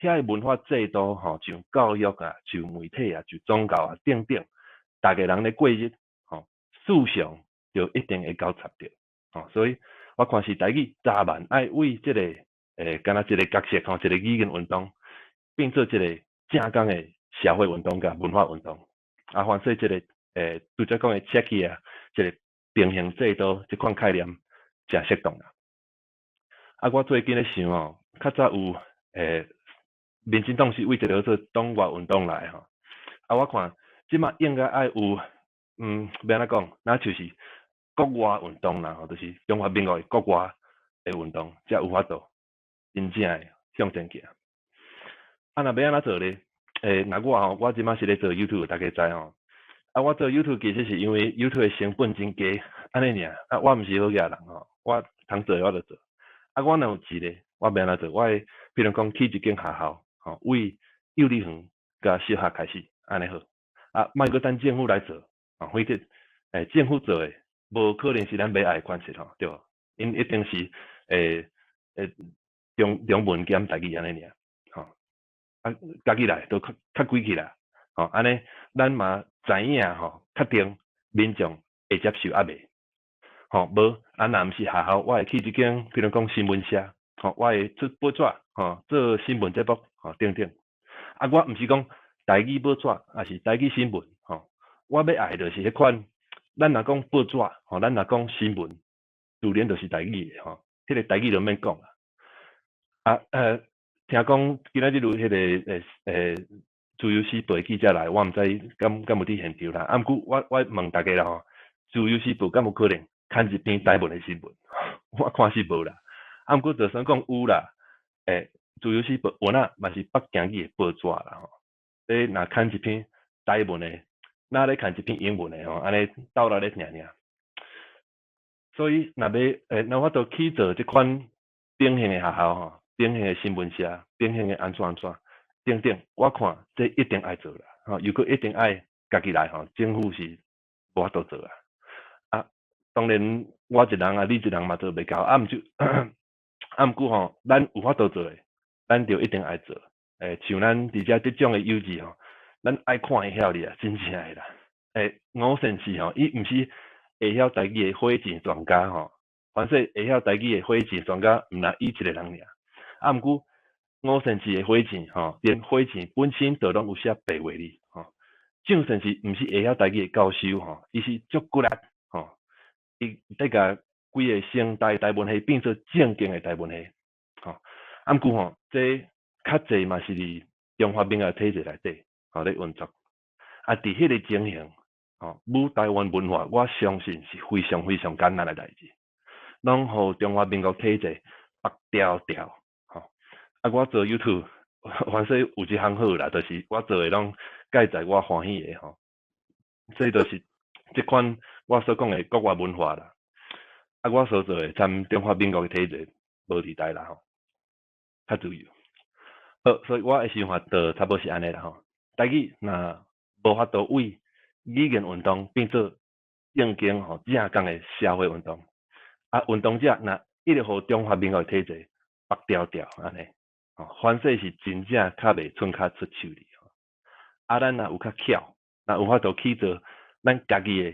F: 遐个文化制度吼，像教育啊，像媒體啊，像宗教啊等等，逐个人咧過日吼，思想就一定會交插著，吼，所以我看是台語早晚愛為這个敢若一个角色吼，一个語言運動，變做一个正港的社會運動佮文化運動。啊，凡說這个拄才講的 Czechia，這个平行制度這款概念誠適當啦。啊，我最近咧想哦，較早有民進黨是為一個叫做黨外運動來吼。啊，我看這馬應該愛有，欲按怎講，若就是國外運動啦吼，就是中華民國的國外的運動，才有法度真正的向前行。啊，若欲按怎做咧？若我吼，我這馬是咧做 YouTube，大家知吼。啊，我做 YouTube 其實是因為 YouTube 的成本真低，按呢爾。啊，我毋是好額人吼，我通做的我就做。啊，我若有錢咧，我欲按怎做？我會比如講起一間學校，吼，為幼稚園佮小學開始，按呢好。啊，莫閣等政府來做，啊，反正政府做的無可能是咱欲愛的款式吼，對無？𪜶一定是中文兼台語按呢爾，吼。啊，家己來都較較規氣啦，吼，按呢咱嘛知影吼，確定民眾會接受抑未？吼，無啊，若毋是學校，我會起一間，比如講新聞社，吼，我會出報紙，吼，做新聞節目，吼，等等。啊，我毋是講台語報紙，抑是台語新聞，吼，我欲愛就是彼款咱若講報紙吼，咱若講新聞，自然就是台語的吼，彼個台語就免講啦。啊，聽講今仔日有彼個自由時報的記者來，我毋知敢有佇現場啦。啊，毋過我問大家啦吼，自由時報敢有可能刊一篇台文的新聞？我看是無啦。啊，毋過就算講有啦，自由時報有影嘛是北京語的報紙啦吼。你若刊一篇台文的，若咧刊一篇英文的吼，按呢鬥來咧爾爾。所以若欲若有法度去做這款平行的學校吼，平行的新聞社，平行的按怎按怎等等，我看這一定愛做啦，吼，又閣一定愛家己來吼，政府是無法度做啊。啊，當然我一人啊，你一人嘛做袂到，啊毋就啊毋過吼，咱有法度做的，咱就一定愛做。像咱佇遮得獎的友誼吼，咱愛看會曉哩啊，真正的啦。吳先生吼，伊毋是會曉台語的火箭專家吼，凡說會曉台語的火箭專家，毋若伊一個人爾。啊，毋過吳先生的火箭吼，連火箭本身就攏有寫白話哩吼。鄭先生毋是會曉台語的教授吼，伊是足骨力吼，伊咧共規个成大台文系變做正經的台文系吼。啊，毋過吼，這較濟嘛是佇中華民國體制內底吼咧運作。啊，佇彼个情形吼，舞台灣文化，我相信是非常非常艱難的代誌，攏予中華民國體制縛牢牢吼。啊，我做 YouTube，凡說有一項好啦，就是我做的攏蓋在我歡喜的吼。這就是這款我所講的國外文化啦。啊，我所做的參中華民國的體制無佇代啦吼，較自由。好，所以我的想法就差不多是按呢啦吼。台語若無法度為語言運動變做正經吼正港的社會運動，啊，運動者若一直予中華民國的體制縛牢牢按呢，吼，凡勢是真正較袂伸跤出手哩吼。啊，咱若有較巧，若有法度去做咱家己的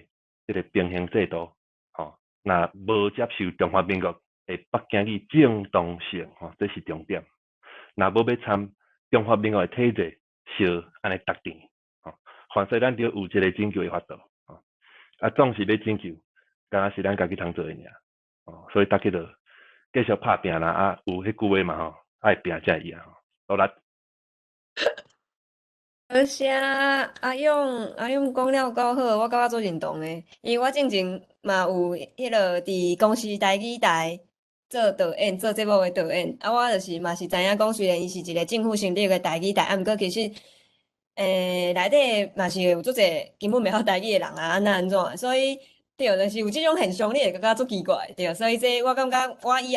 F: 這个平行制度，吼，若無接受中華民國的北京語正當性，吼，這是重點。若無欲參中華民國的體制，相按呢沓甜，吼，凡勢咱著有一个拯救的法度，吼，啊，總是欲拯救，敢若是咱家己通做的爾，哦，所以逐家著繼續拍拚啦，啊，有彼句話嘛吼，愛拚才會贏，吼，努力。
A: 多謝阿勇，阿勇講了夠好，我感覺足認同的，因為我進前嘛有彼个佇公視台語台做導演，做節目的導演，啊，我就是嘛是知影講，雖然伊是一个政府成立的台語台，啊，毋過其實，內底嘛是有足濟根本袂曉台語的人啊，按怎按怎，所以對，就是有這種現象，你會感覺足奇怪，對，所以這我感覺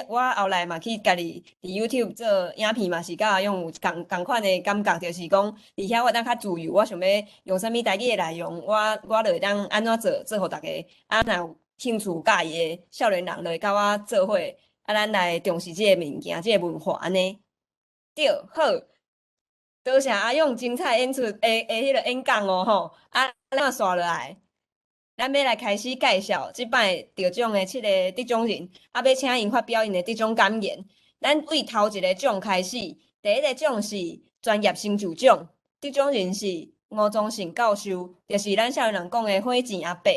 A: 我後來嘛去家己佇 YouTube 做影片嘛，是佮阿勇有仝仝款的感覺，就是講佇遐我會當較自由，我想欲用啥物台語的內容，我就會當按怎做，做予逐家，啊，若有興趣佮意的少年人，就會佮我做伙，啊，咱來重視這个物件，這个文化按呢。對，好，多謝阿勇精彩演出的彼个演講哦吼，啊，咱紲落來。咱欲來開始介紹這擺得獎的七个得獎人，啊，欲請𪜶發表𪜶的得獎感言。咱對頭一個獎開始，第一個獎是專業成就獎，得獎人是吳宗盛教授，就是咱少年人講的火箭阿伯。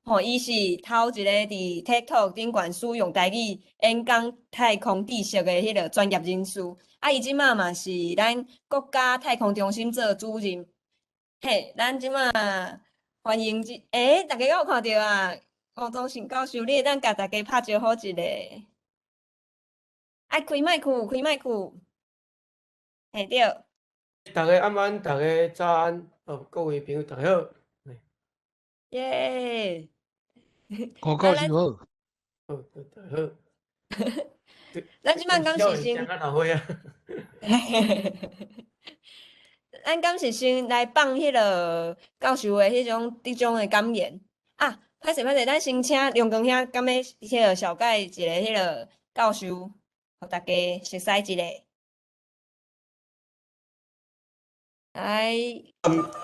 A: 吼，伊是頭一個佇 TikTok 頂懸使用台語演講太空知識的彼个專業人士。啊，伊這馬嘛是咱國家太空中心做主任。嘿，咱這馬。歡迎這，大家敢有看著啊？吳宗盛教授，你會當共大家拍招呼一下。愛開麥克，開麥克。嘿，對。
G: 大家晚安，大家早安，哦，各位朋友大家好。
A: 耶。
H: 吳教授好。
G: 好，大家好。
A: 咱這擺敢是先。咱敢是先來放彼个教授的彼種得獎的感言啊？歹勢歹勢，咱先請梁光兄，敢欲彼个紹介一下彼个教授，予大家熟悉一下。來。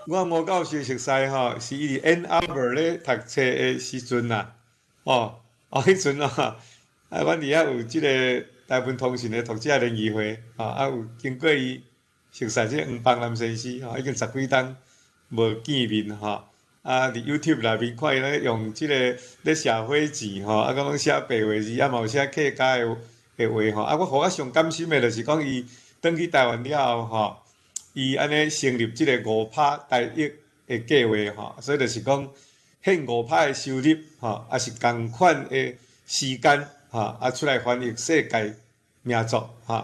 B: 我吳教授熟悉吼，是伊佇 Ann Arbor 咧讀冊的時陣啦，哦，哦，彼陣啊，啊，阮佇遐有這个台文通訊的讀者聯誼會，吼，啊，有經過伊。熟似這個黃邦南先生吼，已經十幾冬無見面吼，啊，佇 YouTube 內面看伊咧用這个咧寫火字吼，啊，閣攏寫白話字，啊嘛有寫客家的的話吼。啊，我予我上感心的就是講伊轉去台灣了後吼，伊按呢成立這个五拍台譯的計劃吼，所以就是講獻五拍的收入吼，也是仝款的時間吼，啊出來翻譯世界名作吼。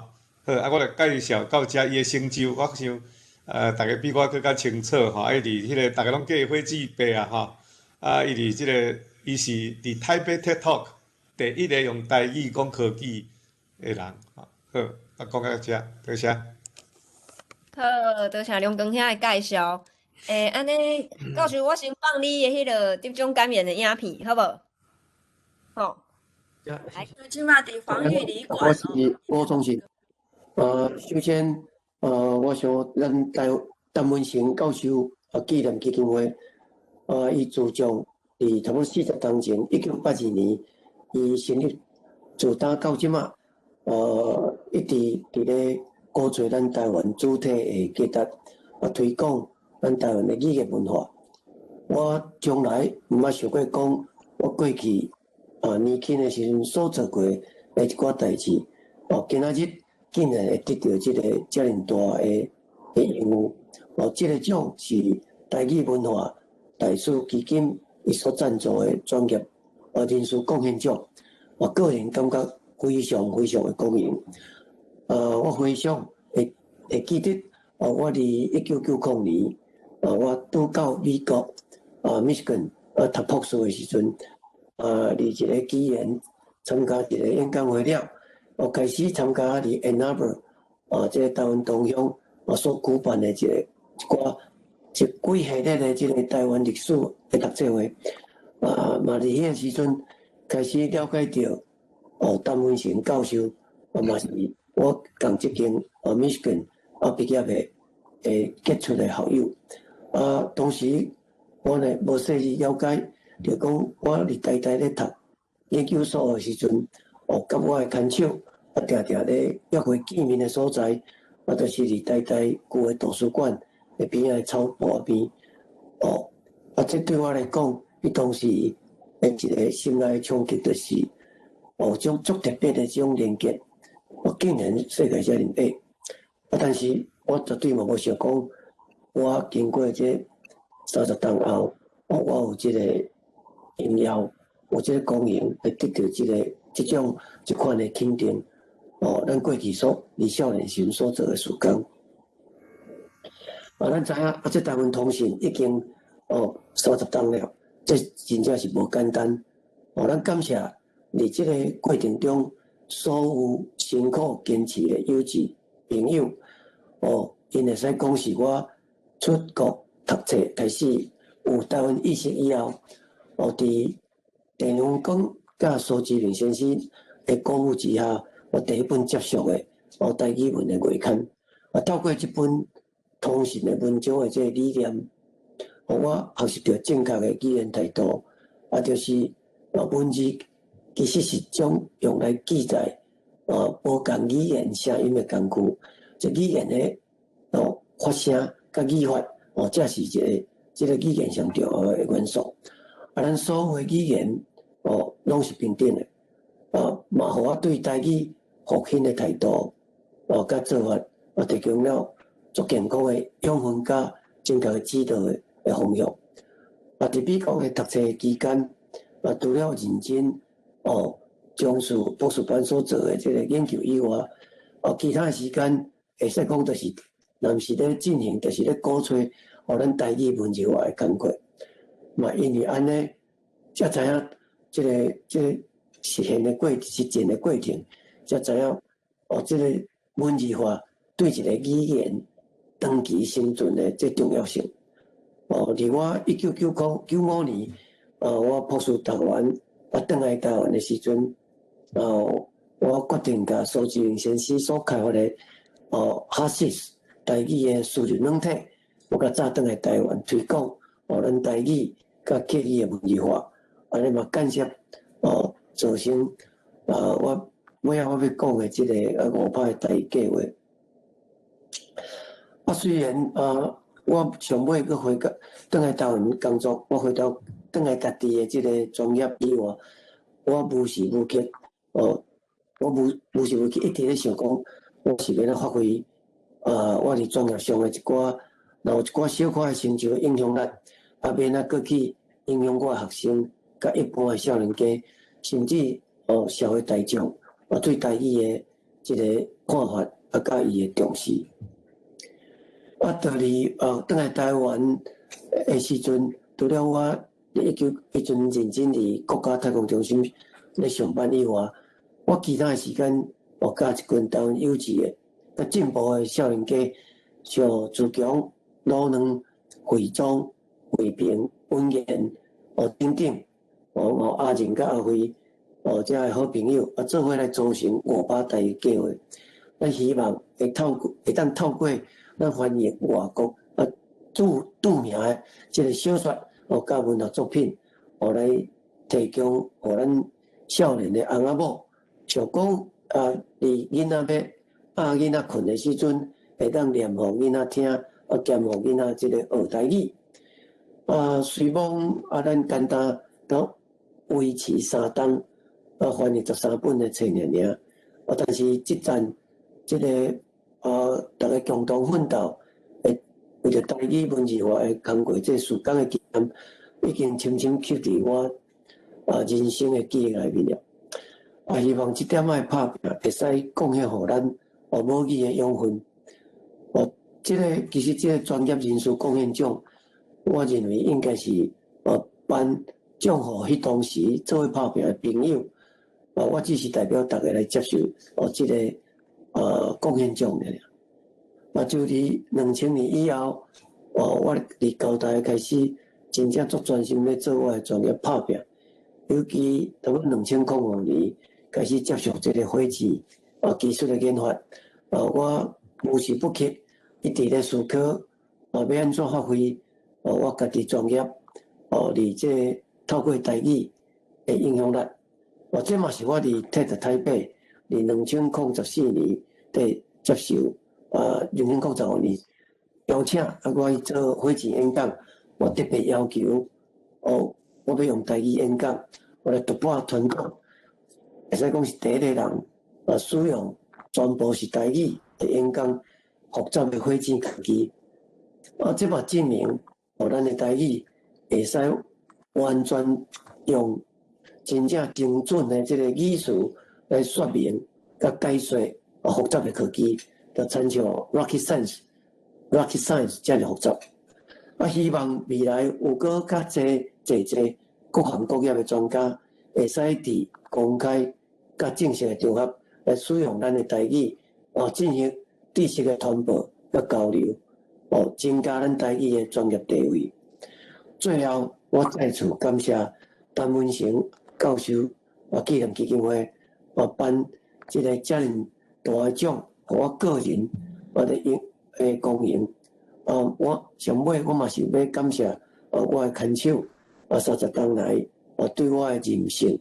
B: 好，啊，我就介紹到遮伊的成就，我想。逐家比我閣較清楚吼，啊，伊佇彼个逐家攏叫伊火箭伯啊吼，啊，伊佇這个，伊是佇台北 TED Talk 第一个用台語講科技的人，吼，好，啊，講到遮，多謝。
A: 好，多謝龍光兄的介紹。欸，按呢，教授，我先放你的彼个得獎感言的影片，好無？好。
C: 來，這馬佇防疫旅館。
I: 我是吳宗信，首先。我想咱台陳文成教授紀念基金會，伊自從佇差不多40冬前，1982年，伊成立，自當到這馬，一直佇咧鼓吹咱台灣主體的價值，推廣咱台灣的語言文化。我從來毋捌想過講，我過去年輕的時陣所做過的一寡代誌，哦，今仔日竟然會得著這个遮爾大的的榮譽，哦，這个獎是台語文化大使基金伊所贊助的專業人士貢獻獎，我個人感覺非常非常的光榮。我非常會會記得，哦，我佇1990年，我拄到美國密西根讀博士的時陣，佇一个機緣參加一个演講會了。我開始參加佇 Ann Arbor 這个台灣同鄉所舉辦的一个一寡一幾系列的這个台灣歷史的讀冊會，嘛佇彼个時陣開始了解著陳文成教授，嘛是我仝這間Michigan 畢業的的傑出的校友。啊，當時我呢無細緻了解，就講我佇台大咧讀研究所的時陣，哦，佮我的牽手。啊，定定咧約會見面的所在，啊，就是佇台大舊的圖書館的邊仔的草埔邊。哦，啊，這對我來講，彼當時的一个心內衝擊，就是哦，種足特別的這種連結，我竟然世界遮爾矮。啊，但是我絕對嘛無想講，我經過這30冬後，哦，我有這個榮耀，有這個光榮，會得著這个這種這款的肯定。哦，咱過去所佇少年時所做的事工，啊，咱知影啊，這台灣通信已經哦30冬了，這真正是無簡單。哦，咱感謝佇這个過程中所有辛苦堅持的友誼朋友，哦，𪜶會使講是我出國讀冊開始有台灣意識以後，哦，佇鄭文光佮蘇志明先生的鼓舞之下，我第一本接觸的哦台語文的月刊，啊，透過這本通信的文章的這个理念，予我學習著正確的語言態度，啊，就是啊文字其實是種用來記載啊無仝語言聲音的工具，這語言的哦發聲佮語法哦，這是一个這个語言上重要的元素。啊，咱所有的語言哦，攏是平等的，啊，嘛予我對台語復興的態度哦，佮做法，啊，提供了足健康的養分佮正確的指導的的方向。啊，佇美國的讀冊期間，啊，除了認真哦，從事博士班所做的這个研究以外，哦，其他的時間會使講就是，若毋是咧進行，就是咧鼓吹予咱台語文字化的工課。嘛，因為按呢，才知影這个這个實現的過實踐的過程，才知影哦，這个文字化對一个語言長期生存的這重要性。哦，佇我1995年，我博士讀完，我轉來台灣的時陣，哦，我決定共蘇志明先生所開發的哦 HARSYS 台語的輸入軟體，我共載轉來台灣推廣哦，咱台語佮客語的文字化，按呢嘛間接哦，造成啊，我尾仔我欲講的這个五拍的台語計劃。啊，雖然啊，我上尾閣回到轉來台灣工作，我回到轉來家己的這个專業以外，我無時無刻哦，我無時無刻一直咧想講，我是欲按怎發揮我佇專業上的一寡，若有一寡小可的成就影響力，啊，欲按怎閣去影響我的學生，佮一般的少年家，甚至哦社會大眾，啊對台語的這个看法，啊，佮伊的重視。啊，到佇轉來台灣的時陣，除了我佇一九彼陣認真佇國家太空中心咧上班以外，我其他的時間，我佮一群台灣有志的、佮進步的少年家，像自強、魯能、惠宗、惠平、文言哦等等，哦阿仁佮阿輝哦遮个好朋友啊，做伙來組成五百台語計劃。咱希望會當透過咱翻譯外國啊著名的這个小說哦，佮文學作品哦來提供予咱少年的翁仔某，想講啊，佇囡仔欲教囡仔睏的時陣，會當念予囡仔聽，啊兼予囡仔這个學台語。啊，雖罔啊，咱簡單都維持三冬，啊翻譯13本的冊爾爾，啊，但是這陣這个啊，逐家共同奮鬥，會為著台語文字化的工作，這事工的經驗，已經深深刻佇我啊人生的記憶內面了。啊，希望這點仔的拍拚會使貢獻予咱哦母語的養分。哦，這个其實這个專業人士貢獻獎，我認為應該是哦頒獎予彼當時做伙拍拚的朋友。啊，我只是代表逐家來接受哦這个貢獻獎爾。啊，就佇2000年以後，哦，我佇交大開始真正足專心咧做我的專業拍拚。尤其到2005年開始接觸這个火箭啊技術的研發，啊，我無時不刻一直咧思考，啊，欲按怎發揮哦我家己專業，哦，佇這个透過台語的影響力。哦，這嘛是我佇 TED 台北佇2014年佇接受啊，2015年邀請啊，我去做火箭演講，我特別要求哦，我欲用台語演講，我來突破傳統，會使講是第一个人啊，使用全部是台語的演講，複雜的火箭科技，啊，這嘛證明哦，咱的台語會使完全用真正精準的這个語詞來說明佮解說啊複雜的科技，就親像 rocket science 遮爾複雜。啊，希望未來有閣較濟濟濟各行各業的專家，會使佇公開佮正式的場合來使用咱的台語，哦，進行知識的傳播佮交流，哦，增加咱台語的專業地位。最後，我再次感謝陳文成教授啊紀念基金會哦頒這个遮爾大的獎，予我個人我的榮的光榮。哦，我上尾我嘛是欲感謝哦我的牽手啊30冬來哦對我的人生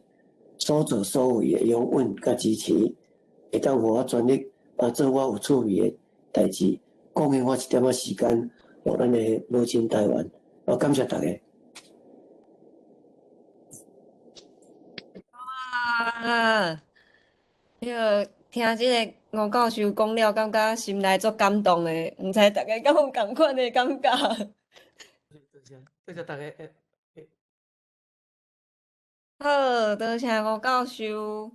I: 所作所為的擁趸佮支持，會當予我全力啊做我有趣味的代誌，貢獻我一點仔時間，予咱的母親台灣。啊，感謝大家。
A: 哇！彼个聽這个吳教授講了，感覺心內足感動的，毋知大家敢有仝款的感覺？
G: 多謝，多謝大家。
A: 好，多謝吳教授。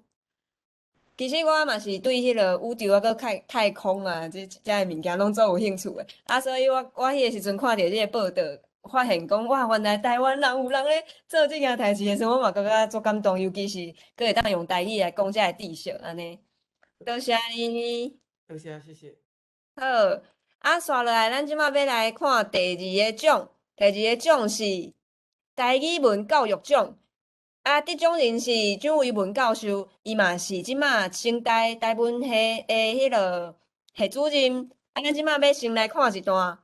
A: 其實我嘛是對彼个宇宙啊，閣太空啊，這遮个物件攏足有興趣的。啊，所以我彼个時陣看著這个報道，發現講哇，原來台灣人有人咧做這件代誌的時陣，我嘛感覺足感動，尤其是閣會當用台語來講遮个知識按呢。多謝你。
G: 多謝，謝謝。
A: 好，啊，紲落來，咱這馬欲來看第二个獎，第二个獎是台語文教育獎。啊，得獎人是蔣維文教授，伊嘛是這馬成大台文系的彼个系主任。啊，咱這馬欲先來看一段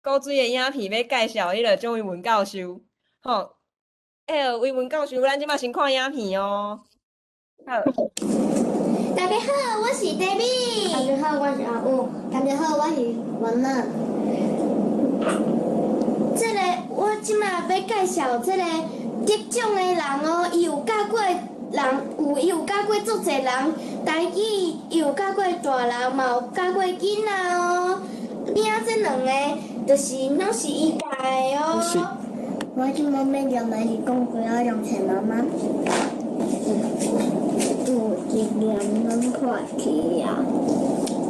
A: 古錐的影片，欲介紹彼个蔣維文教授。好，彼个維文教授，咱這馬先看影片哦。好。
J: 大家好，我是 David。
K: 大家好，我是阿五。
J: 大家好，我是文樂。這馬欲介紹這个得獎的人哦，伊有教過人，有伊有教過足濟人台語，伊有教過大人，嘛有教過囡仔哦。邊仔這兩個，就是攏是伊教的哦。
K: 我這馬欲念的是講雞仔龍找媽媽，有一粒攏破去啊，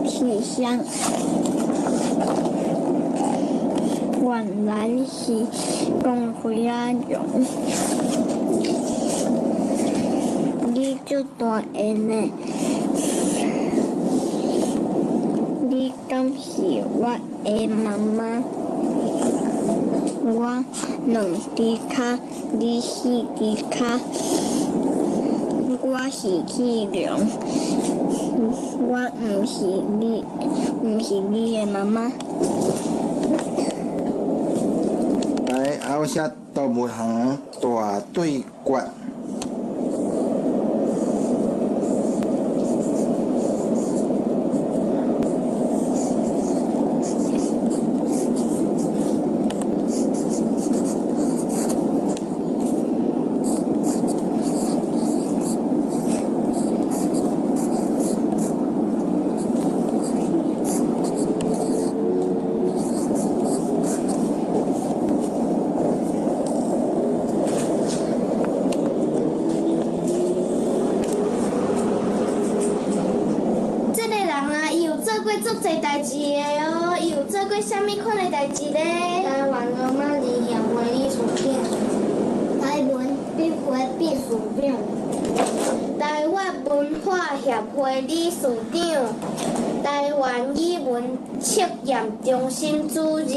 K: 是啥？原來是講雞仔龍。你足大个呢？你敢是我的媽媽？我兩隻跤，你四隻跤。我是去龍，我毋是你，毋是你的媽媽。
L: 來，後寫動物園大對決。
J: 這个人啊，伊有做過足濟代誌的哦，伊有做過啥物款的代誌咧？
K: 台灣羅馬字協會理事長，台文筆會秘書長，
J: 台灣文化協會理事長，台灣語文測驗中心主任。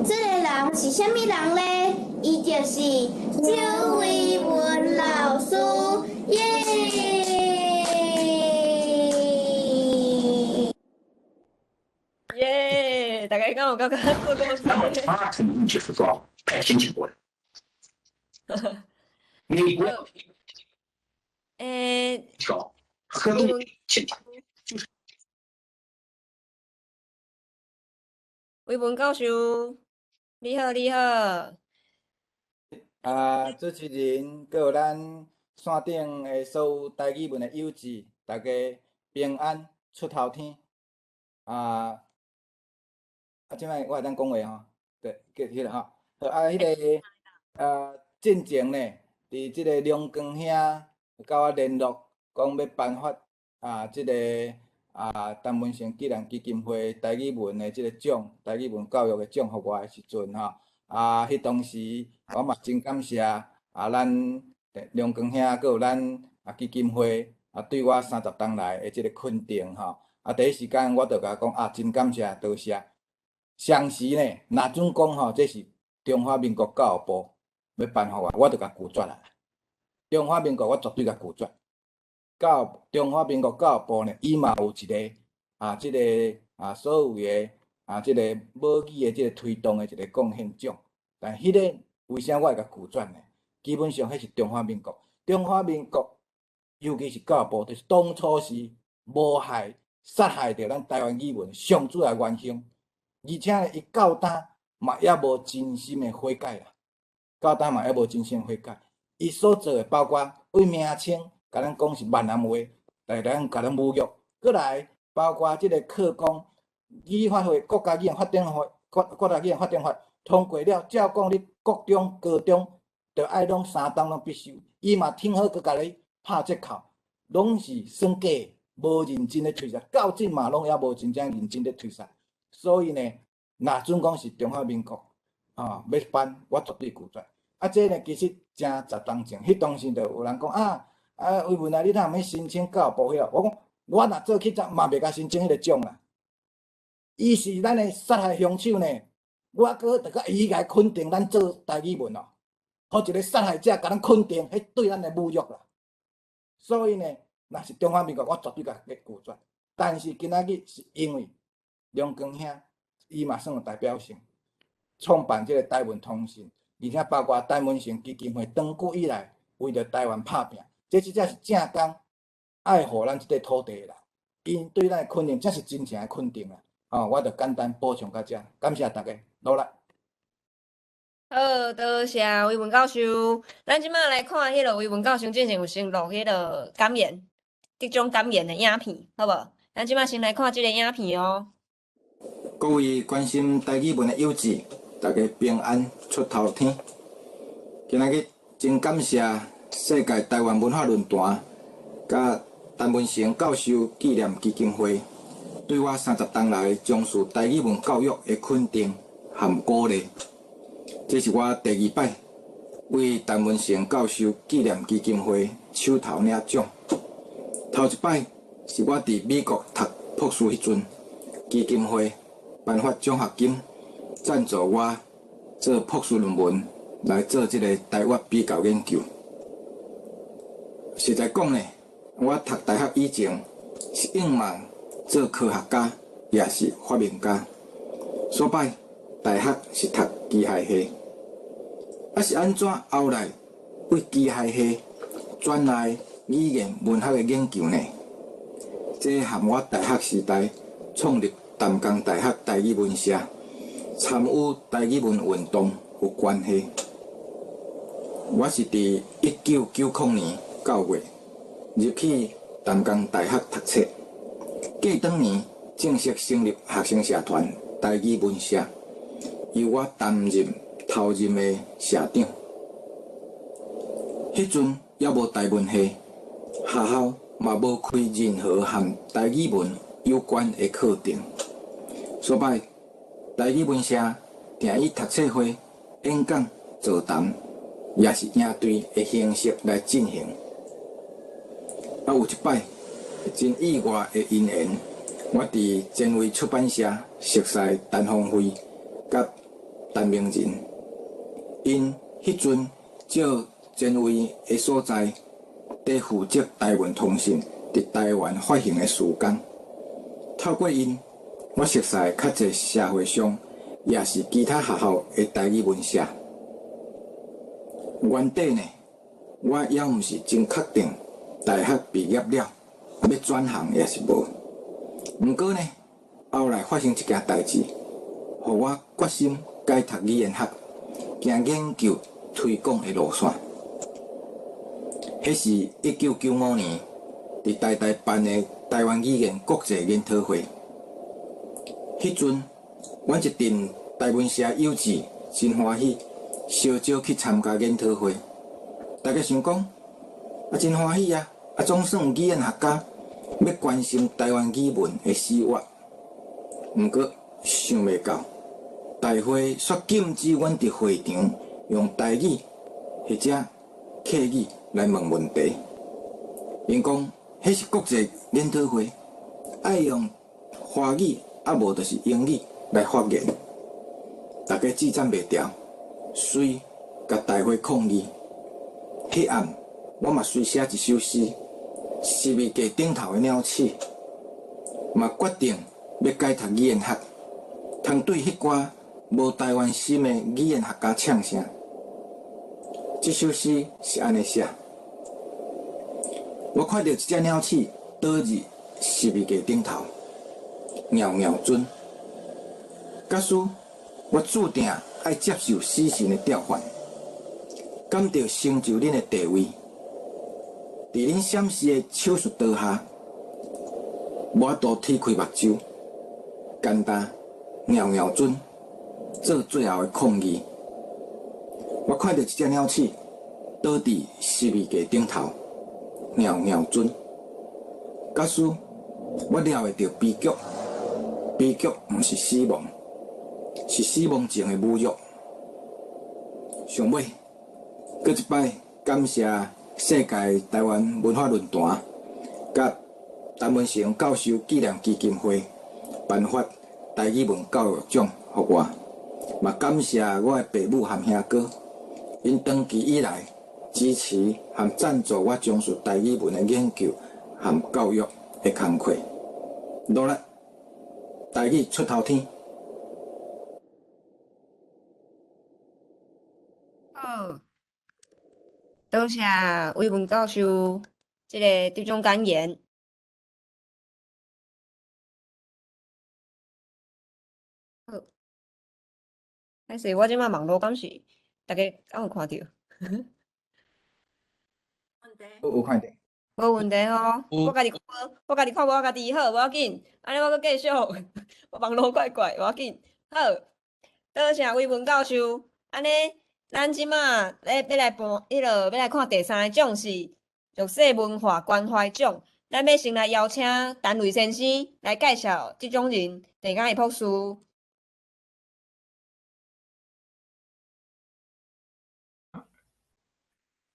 J: 這个人是啥物人咧？伊就是周維文老師，耶！
A: 耶！大家敢有感覺做故事？欸，維文教授，你好，你好。
L: 啊，主持人，閣有咱線頂的所有台語文的友志，大家平安出頭天。啊，啊，這擺我會當講話吼，對，記彼個吼。好啊，彼個啊，進前呢，佇這个龍光兄佮我聯絡，講欲頒發啊，這个啊，陳文成紀念基金會台語文的這个獎，台語文教育的獎予我的時陣吼，啊，彼當時我嘛真感謝啊，咱龍光兄閣有咱啊基金會啊對我30冬來的這个肯定吼，啊，第一時間我就共講啊，真感謝，多謝。相時呢，若準講吼，這是中華民國教育部欲頒予我，我就共拒絕啦。中華民國我絕對共拒絕。教中華民國教育部呢，伊嘛有一個啊，這个啊所謂的啊，這個母語的這个推動的一個貢獻獎，但彼个為啥我會共拒絕呢？基本上彼是中華民國，中華民國尤其是教育部，就是當初是謀害、殺害著咱台灣語文上主要元兇，而且呢，伊到今嘛猶無真心的悔改啦，到今嘛猶無真心悔改，伊所做的包括對名稱，共咱講是閩南話，來咱共咱侮辱，閣來包括這个課綱語法會、國家語言發展法、國家語言發展法通過了，照講你國中、高中著愛攏3冬攏必修，伊嘛挺好閣共你拍折扣，攏是算假，無認真咧推捒，到這嘛攏猶無真正認真咧推捒。所以呢，若準講是中華民國啊，欲頒我絕對拒絕。啊，這呢其實誠10冬前，彼當時就有人講啊啊，維文啊，你哪有申請教育部彼個？我講我若做去則嘛袂共申請彼个獎啦。伊是咱的殺害兇手呢，我閣著閣伊來肯定咱做台語文哦，予一个殺害者共咱肯定，彼對咱的侮辱啦。所以呢，若是中華民國，我絕對共拒絕。但是今仔日是因為龍光兄，伊嘛算有代表性，創辦這个台文通訊，而且包括陳文成基金會，長久以來為著台灣拍拚，這真正是正港愛護咱這塊土地的人，𪜶對咱的肯定，才是真正的肯定啦。哦，我就簡單補充到這，感謝大家，努力。
A: 好，多谢维文教授。咱這擺來看彼个維文教授進前有先錄彼个感言，得獎感言的影片，好無？咱這擺先來看這个影片哦。
L: 各位關心台語文的友姊，大家平安出頭天。今仔日真感謝世界台灣文化論壇佮陳文成教授紀念基金會對我30冬來從事台語文教育的肯定和鼓勵。這是我第二擺為陳文成教授紀念基金會手頭領獎。頭一擺是我佇美國讀博士彼陣，基金會頒發獎學金贊助我做博士論文來做這个台粵比較研究。實在講呢，我讀大學以前是向望做科學家，抑是發明家。所擺大學是讀機械系，啊是按怎後來為機械系轉來語言文學的研究呢？這和我大學時代創立淡江大學台語文社，參與台語文運動有關係。我是佇1990年9月入去淡江大學讀冊，過當年正式成立學生社團台語文社，由我擔任頭任的社長。彼陣猶無台文系，學校嘛無開任何和台語文有關的課程。所擺台語文社定以讀冊會、演講、座談，抑是營隊的形式來進行。啊，有一擺真意外的因緣，我佇前衛出版社熟似陳芳惠佮陳明仁，𪜶彼陣借前衛的所在，佇負責台文通訊佇台灣發行的事工。透過𪜶，我熟似較濟社會上，抑是其他學校的台語文社。原底呢，我猶毋是真確定大學畢業了欲轉行抑是無。毋過呢，後來發生一件代誌，予我決心改讀語言學，行研究推廣的路線。彼是1995年佇台大辦的台灣語言國際研討會。彼陣，阮一陣台文社友姊真歡喜，相招去參加研討會。大家想講，啊真歡喜啊！啊總算有語言學家欲關心台灣語文的死活。毋過想袂到，大會煞禁止阮佇會場用台語或者客語來問問題。𪜶講，彼是國際研討會，愛用華語，啊無就是英語來發言。大家智戰袂牢，遂共大會抗議。彼暗，我嘛隨寫一首詩，十字架頂頭的鳥鼠，嘛決定欲改讀語言學，通對彼寡無台灣心的語言學家嗆聲。這首詩是按呢寫：我看著一隻鳥鼠倒佇十字架頂頭，搖搖顫。假使我注定愛接受死神的調換，敢著成就恁的地位，佇恁閃爍的手術刀下，無法度鐵開目睭，簡單搖搖顫，做最後的抗議。我看著一隻鳥鼠倒佇十字架頂頭，搖搖顫。假使我料會著悲劇，悲劇毋是死亡，是死亡前的侮辱。上尾，閣一擺感謝世界台灣文化論壇佮陳文成教授紀念基金會頒發台語文教育獎予我，嘛感謝我的爸母和兄哥，𪜶長期以來支持和贊助我從事台語文的研究和教育的工課。努力，台語出頭天。
A: 好，多謝維文教授這个得獎感言。好，歹勢，我這擺網路敢是逐家敢有看著？
L: 有看著。
A: 無問題吼，我家己看，我家己看無我家己好，無要緊。按呢我閣繼續，我網路怪怪，無要緊。好，多謝維文教授。按呢，咱這馬咧欲來播，彼落欲來看第三个獎是弱勢文化關懷獎。咱欲先來邀請陳瑞先生來介紹這種人，鄭雅儀博士。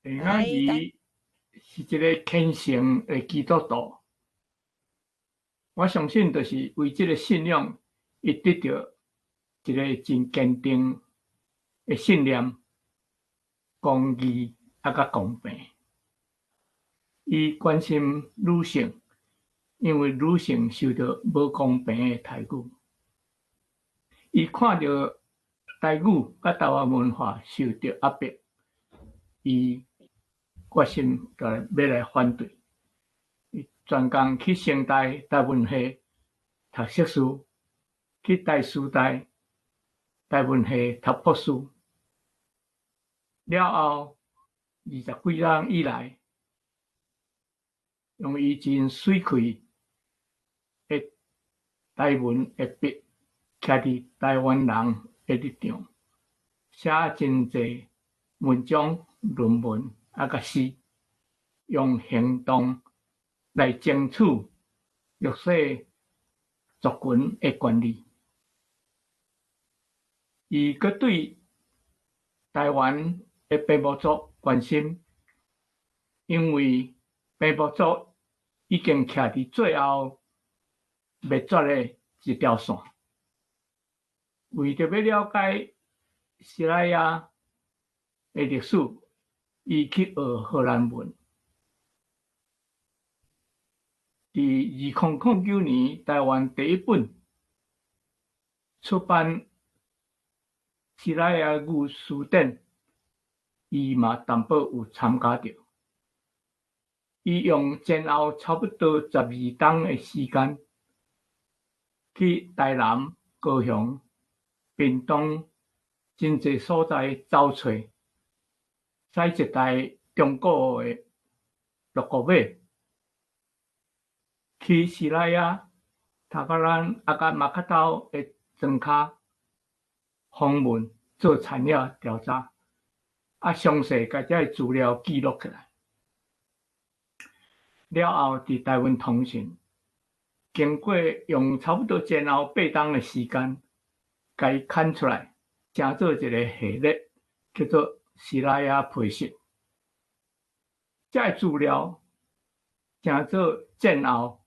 M: 鄭雅儀是一个虔誠的基督徒，我相信就是為這个信仰，伊得著一个真堅定的信念、公義啊，佮公平。伊關心女性，因為女性受著無公平的待遇。伊看著台語佮台灣文化受著壓迫，伊決心就欲來反對。伊專工去成大台文系讀碩士，去台師大台文系讀博士。了後20幾冬以來，用伊真媠氣的台文的筆，徛佇台灣人的立場，寫真濟文章、論文啊，佮詩，用行動來爭取弱勢族群的權利。伊閣對台灣的平埔族關心，因為平埔族已經徛佇最後滅絕的一條線。為著欲了解西拉雅的歷史，伊去學荷蘭文。佇2009年，台灣第一本出版西拉雅語辭典，伊嘛淡薄有參加著。伊用前後差不多12冬的時間，去台南、高雄、屏東真濟所在走揣，駛一台中古的六股馬，去西拉雅、塔格蘭啊，佮馬卡頭的莊跤訪問做田野調查，啊，詳細共這个資料記錄起來。了後，佇台灣通訊，經過用差不多前後8冬的時間，共伊刊出來，成做一个系列，叫做西拉雅培訓。這个資料成做戰後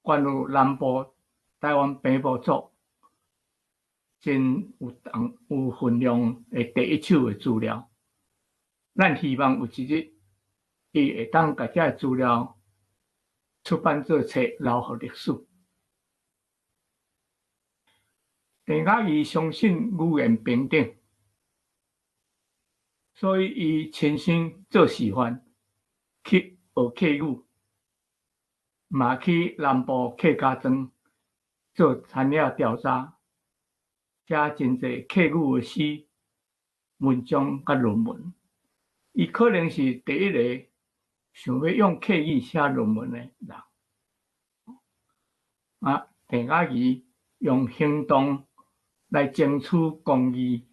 M: 關於南部台灣平埔族真有重有分量的第一手的資料。咱希望有一日，伊會當共這个資料出版做冊，留予歷史。鄭雅儀相信語言平等，所以伊親身做示範，去學客語，嘛去南部客家莊做田野調查，寫真濟客語的詩、文章佮論文。伊可能是第一个想欲用客語寫論文的人。啊，鄭雅儀用行動來爭取公義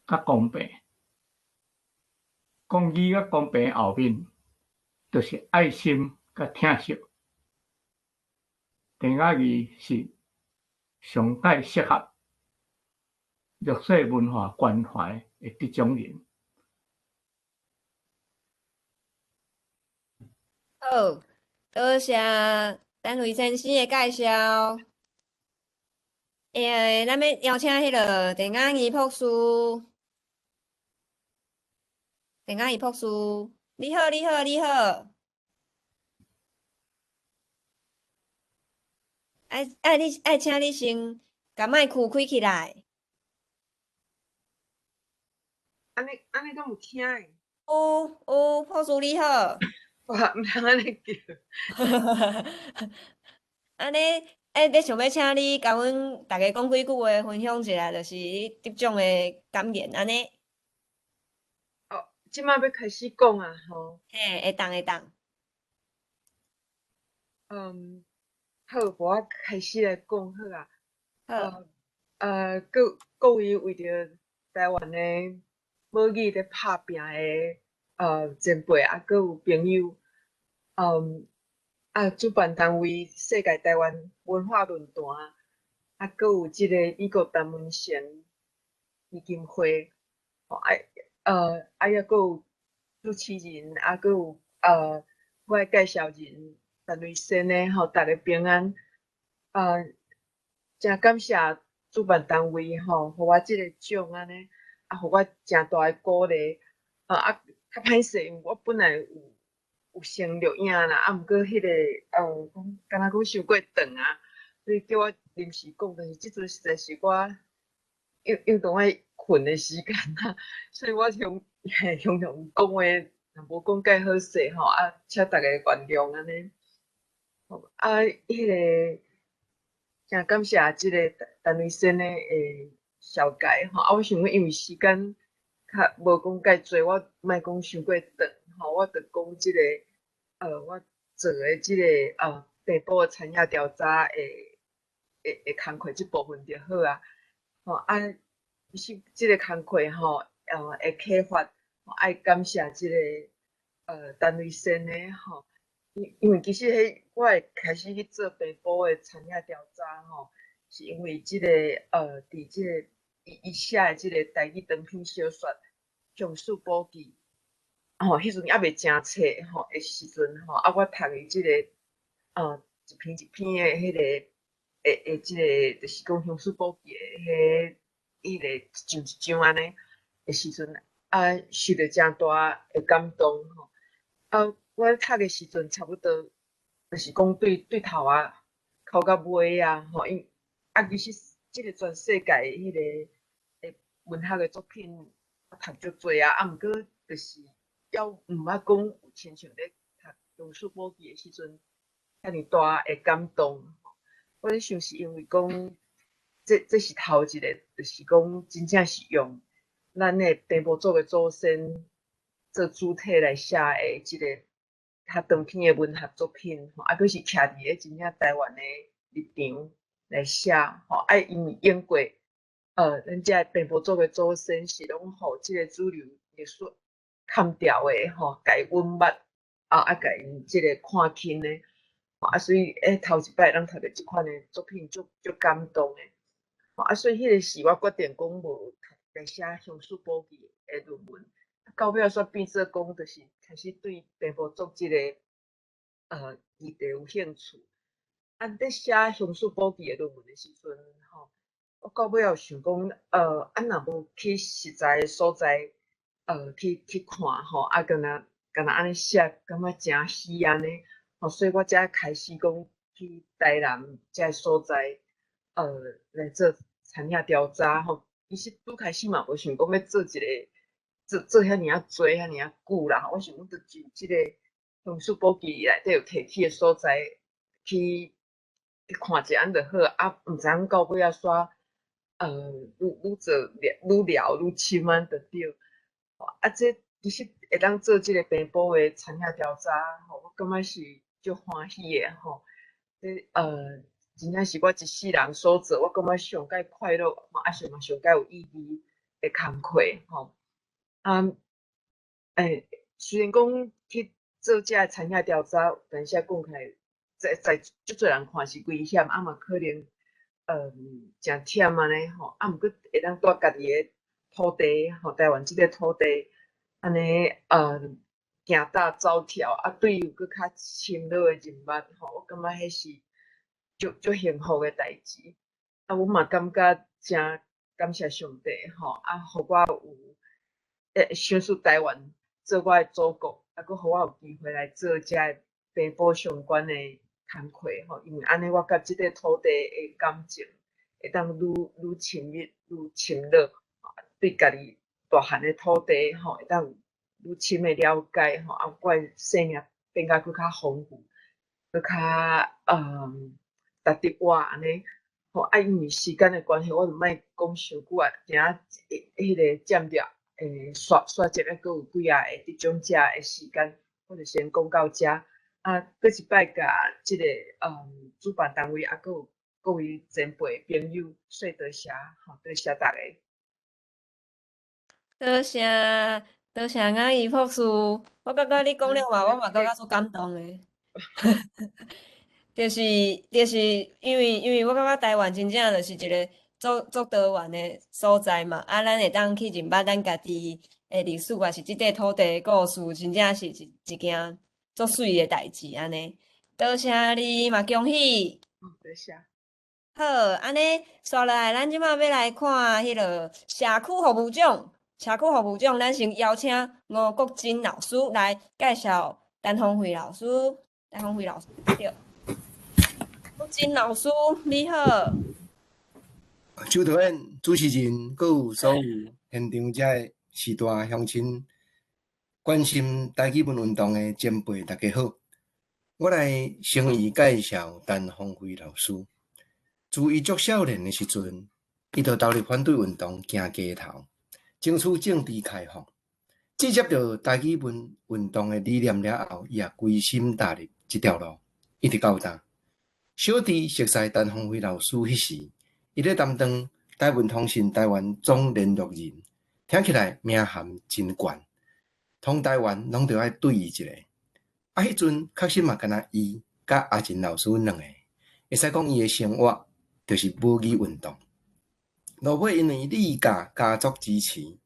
M: 佮公平。公義佮公平後面，就是愛心佮疼惜。鄭雅儀是上蓋適合弱勢文化關懷的得獎人。
A: 好，多謝陳瑞先生的介紹。咱欲邀請彼个鄭雅儀博士。鄭雅儀博士，你好，你好，你好。愛你愛請你先共麥克開起來。
C: 按呢按呢敢有聽的？
A: 有，博士你好。
C: 哇，毋通按呢叫。
A: 按呢，欸，咧想欲請你共阮逐家講幾句話，分享一下，就是你得獎的感言按呢。
N: 哦，這擺欲開始講啊，吼。
A: 嘿，會當會當。
N: 嗯，好，我開始來講好啊。
A: 好。
N: 各位為著台灣的母語咧拍拚的前輩啊，閣有朋友，啊，主辦單位世界台灣文化論壇，啊，閣有這个美國陳文成基金會，吼，啊，啊，猶閣有主持人，啊，閣有我的介紹人陳瑞仙的吼，逐家平安。誠感謝主辦單位吼，予我這个獎按呢，啊，予我誠大的鼓勵。啊，較歹勢，因為我本來有先錄影啦，啊，毋過彼个講敢若講傷過長啊，所以叫我臨時講，但是這陣實在是我用當愛睏的時間啊，所以我雄雄雄講話，若無講介好勢吼，啊，請逐家原諒按呢。啊，彼个誠感謝這个陳瑞仙的紹介吼，啊，我想講因為時間較無講介濟，我莫講傷過長吼，我就講這个我做的這个地保的田野調查的工課這部分就好啊。吼啊，其實這个工課吼，會啟發，愛感謝這个陳瑞仙的吼，因為其實彼我會開始去做地保的田野調查吼，是因為這个佇這个伊寫的這个台語長篇小說《鄉事簿記》吼，彼陣猶未成冊吼的時陣吼，啊，我讀伊這个一篇一篇的彼个的這个，就是講《鄉事簿記》的彼个一章一章按呢的時陣，啊，受著誠大的感動吼。啊，我讀的時陣差不多，就是講對頭仔哭到尾啊吼，因啊其實這个全世界彼个的文學的作品，我讀足濟啊，啊，毋過就是猶毋捌講有親像咧讀《鄉事簿記》的時陣，遐爾大的感動。我咧想是因為講，這是頭一个，就是講真正是用咱的平埔族的祖先做主體來寫的這个較長篇的文學作品，吼，啊，閣是徛佇咧真正台灣的立場來寫，吼，啊，因為英國，咱這平埔族的祖先是攏予這个主流歷史砍掉的，吼，共伊隱瞞，啊，共𪜶這个看輕的，啊，所以頭一擺咱讀著這款的作品，足足感動的，啊，所以彼个時我決定講無來寫《鄉事簿記》的論文，到尾仔煞變做講，就是開始對平埔族這个議題有興趣。啊，佇寫《鄉事簿記》的論文的時陣，吼，我到尾仔有想講，啊，若無去實在的所在，去看吼，啊，敢若按呢寫，感覺誠虛按呢，吼，所以我才開始講去台南這个所在，來做田野調查吼。其實拄開始嘛無想講欲做一个做遐爾仔濟、遐爾仔久啦。我想講，就就這个《鄉事簿記》內底有提起的所在，去看一下按就好。啊，毋知影到尾仔煞，愈做愈聊愈深按就對。啊，這其實會當做這个平埔的田野調查吼，我感覺是足歡喜的吼。這真正是我一世人所做，我感覺上蓋快樂，啊，上嘛上蓋有意義的工課吼。啊，雖然講去做這个田野調查，但是講起來，在足濟人看是危險，啊嘛可能，誠忝按呢吼。啊，毋過會當蹛家己的土地吼，台灣這个土地，按呢，行踏走跳，啊，對有閣較深入的認捌吼，我感覺彼是足足幸福的代誌。啊，我嘛感覺誠感謝上帝吼，啊，予我有選擇台灣做我的祖國，啊，閣予我有機會來做這个平埔相關的工課吼，因為按呢，我佮這个土地的感情會當愈愈親密、愈深入，對家己大漢的土地吼，會當愈深的了解吼，啊，我的生命變甲閣較豐富，閣較值得我按呢。吼，啊，因为时间的关系，我就莫讲伤久啊。今仔彼个占著，煞煞节犹阁有几仔个得奖者的时间，我就先讲到遮。啊，阁一摆共这个主办单位，啊，阁有各位前辈朋友，说多谢，吼，多谢大家。
A: 多谢多谢阿姨博士，我感觉你讲了嘛，我嘛感觉足感动的。就是因为我感觉台灣真正就是一个足足多元的所在嘛，啊，咱會當去認捌咱家己的歷史，抑是這塊土地的故事，真正是一件足媠的代誌按呢。多謝你嘛，恭喜！
N: 多謝。
A: 好，按呢，紲落來，咱這馬欲來看彼个社區服務獎。社區服務獎，咱先邀請吳國珍老師來介紹陳芳惠老師。陳芳惠老師，對。國珍老師，你好。
O: 周導演、主持人，閣有所有現場遮的序大鄉親，關心台語文運動的前輩，大家好。我來先伊介紹陳芳惠老師。自伊足少年的時陣，伊就投入反對運動，行街頭，爭取政治開放。接觸著台語文運動的理念了後，伊也歸心踏入這條路，一直到今。小弟熟似陳芳惠老師彼時，伊咧擔當台文通訊台灣總聯絡人，聽起來名銜真懸，通台灣攏著愛對伊一下。啊，彼陣確實嘛，敢若伊佮阿仁老師兩个，會使講伊的生活就是母語運動。落尾因為李家家族支持，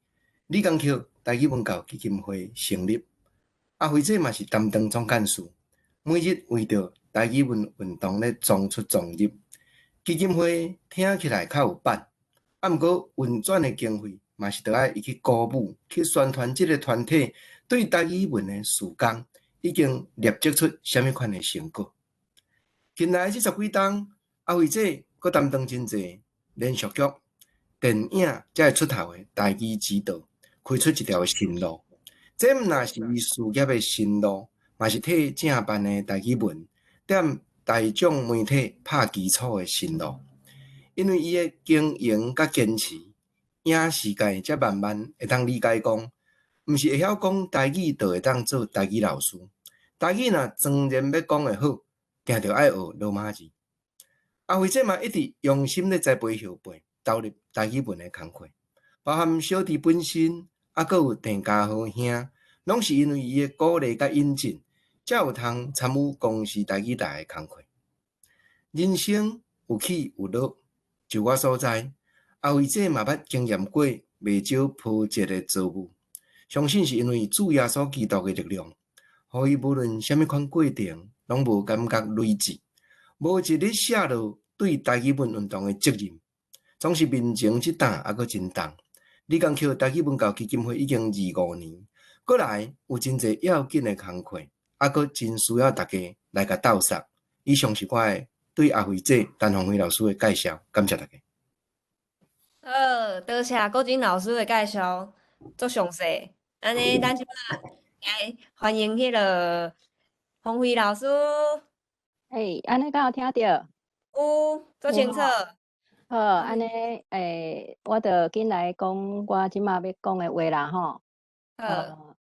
O: 李江橋台語文教基金會成立，阿惠姐嘛是擔當總幹事，每日為著台語文運動咧撞出撞入。基金會聽起來較有板，啊，毋過運轉的經費嘛是著愛伊去鼓舞、去宣傳這个團體對台語文的事工已經累積出啥物款的成果。近來這十幾冬，阿惠姐閣擔當真濟連續劇、電影才會出頭的台語指導，開出一條新路。這毋但是伊事業的新路，嘛是替正版的台語文踮大眾媒體拍基礎的新路。因為伊的經營佮堅持，影視界才慢慢會當理解講，毋是會曉講台語就會當做台語老師。台語若莊嚴欲講會好，定著愛學羅馬字。阿惠姐嘛一直用心咧栽培後輩，投入台語文的工課，包含小弟本身，啊，閣有鄭家豪兄，攏是因為伊的鼓勵佮引進，才有通參與公視台語台的工課。人生有起有落，就我所知，阿惠姐嘛捌經驗過袂少波折的遭遇，相信是因為主耶穌基督的力量，予伊無論啥物款過程，攏無感覺累滯，無一日卸落對台語文運動的責任，總是面前這擔猶閣真重。李江橋台語文教基金會已經25年，閣來有真濟要緊的工課，猶閣真需要大家來共鬥捒。以上是我的對阿惠姐陳芳惠老師的介紹，感謝大家。
A: 好，多謝國珍老師的介紹，足詳細。按呢，咱這馬來歡迎彼个芳惠老師。
P: 欸，按呢敢有聽著？
A: 有，足清楚。
P: 好，按呢，我就緊來講我這馬欲講的話啦吼。
A: 好。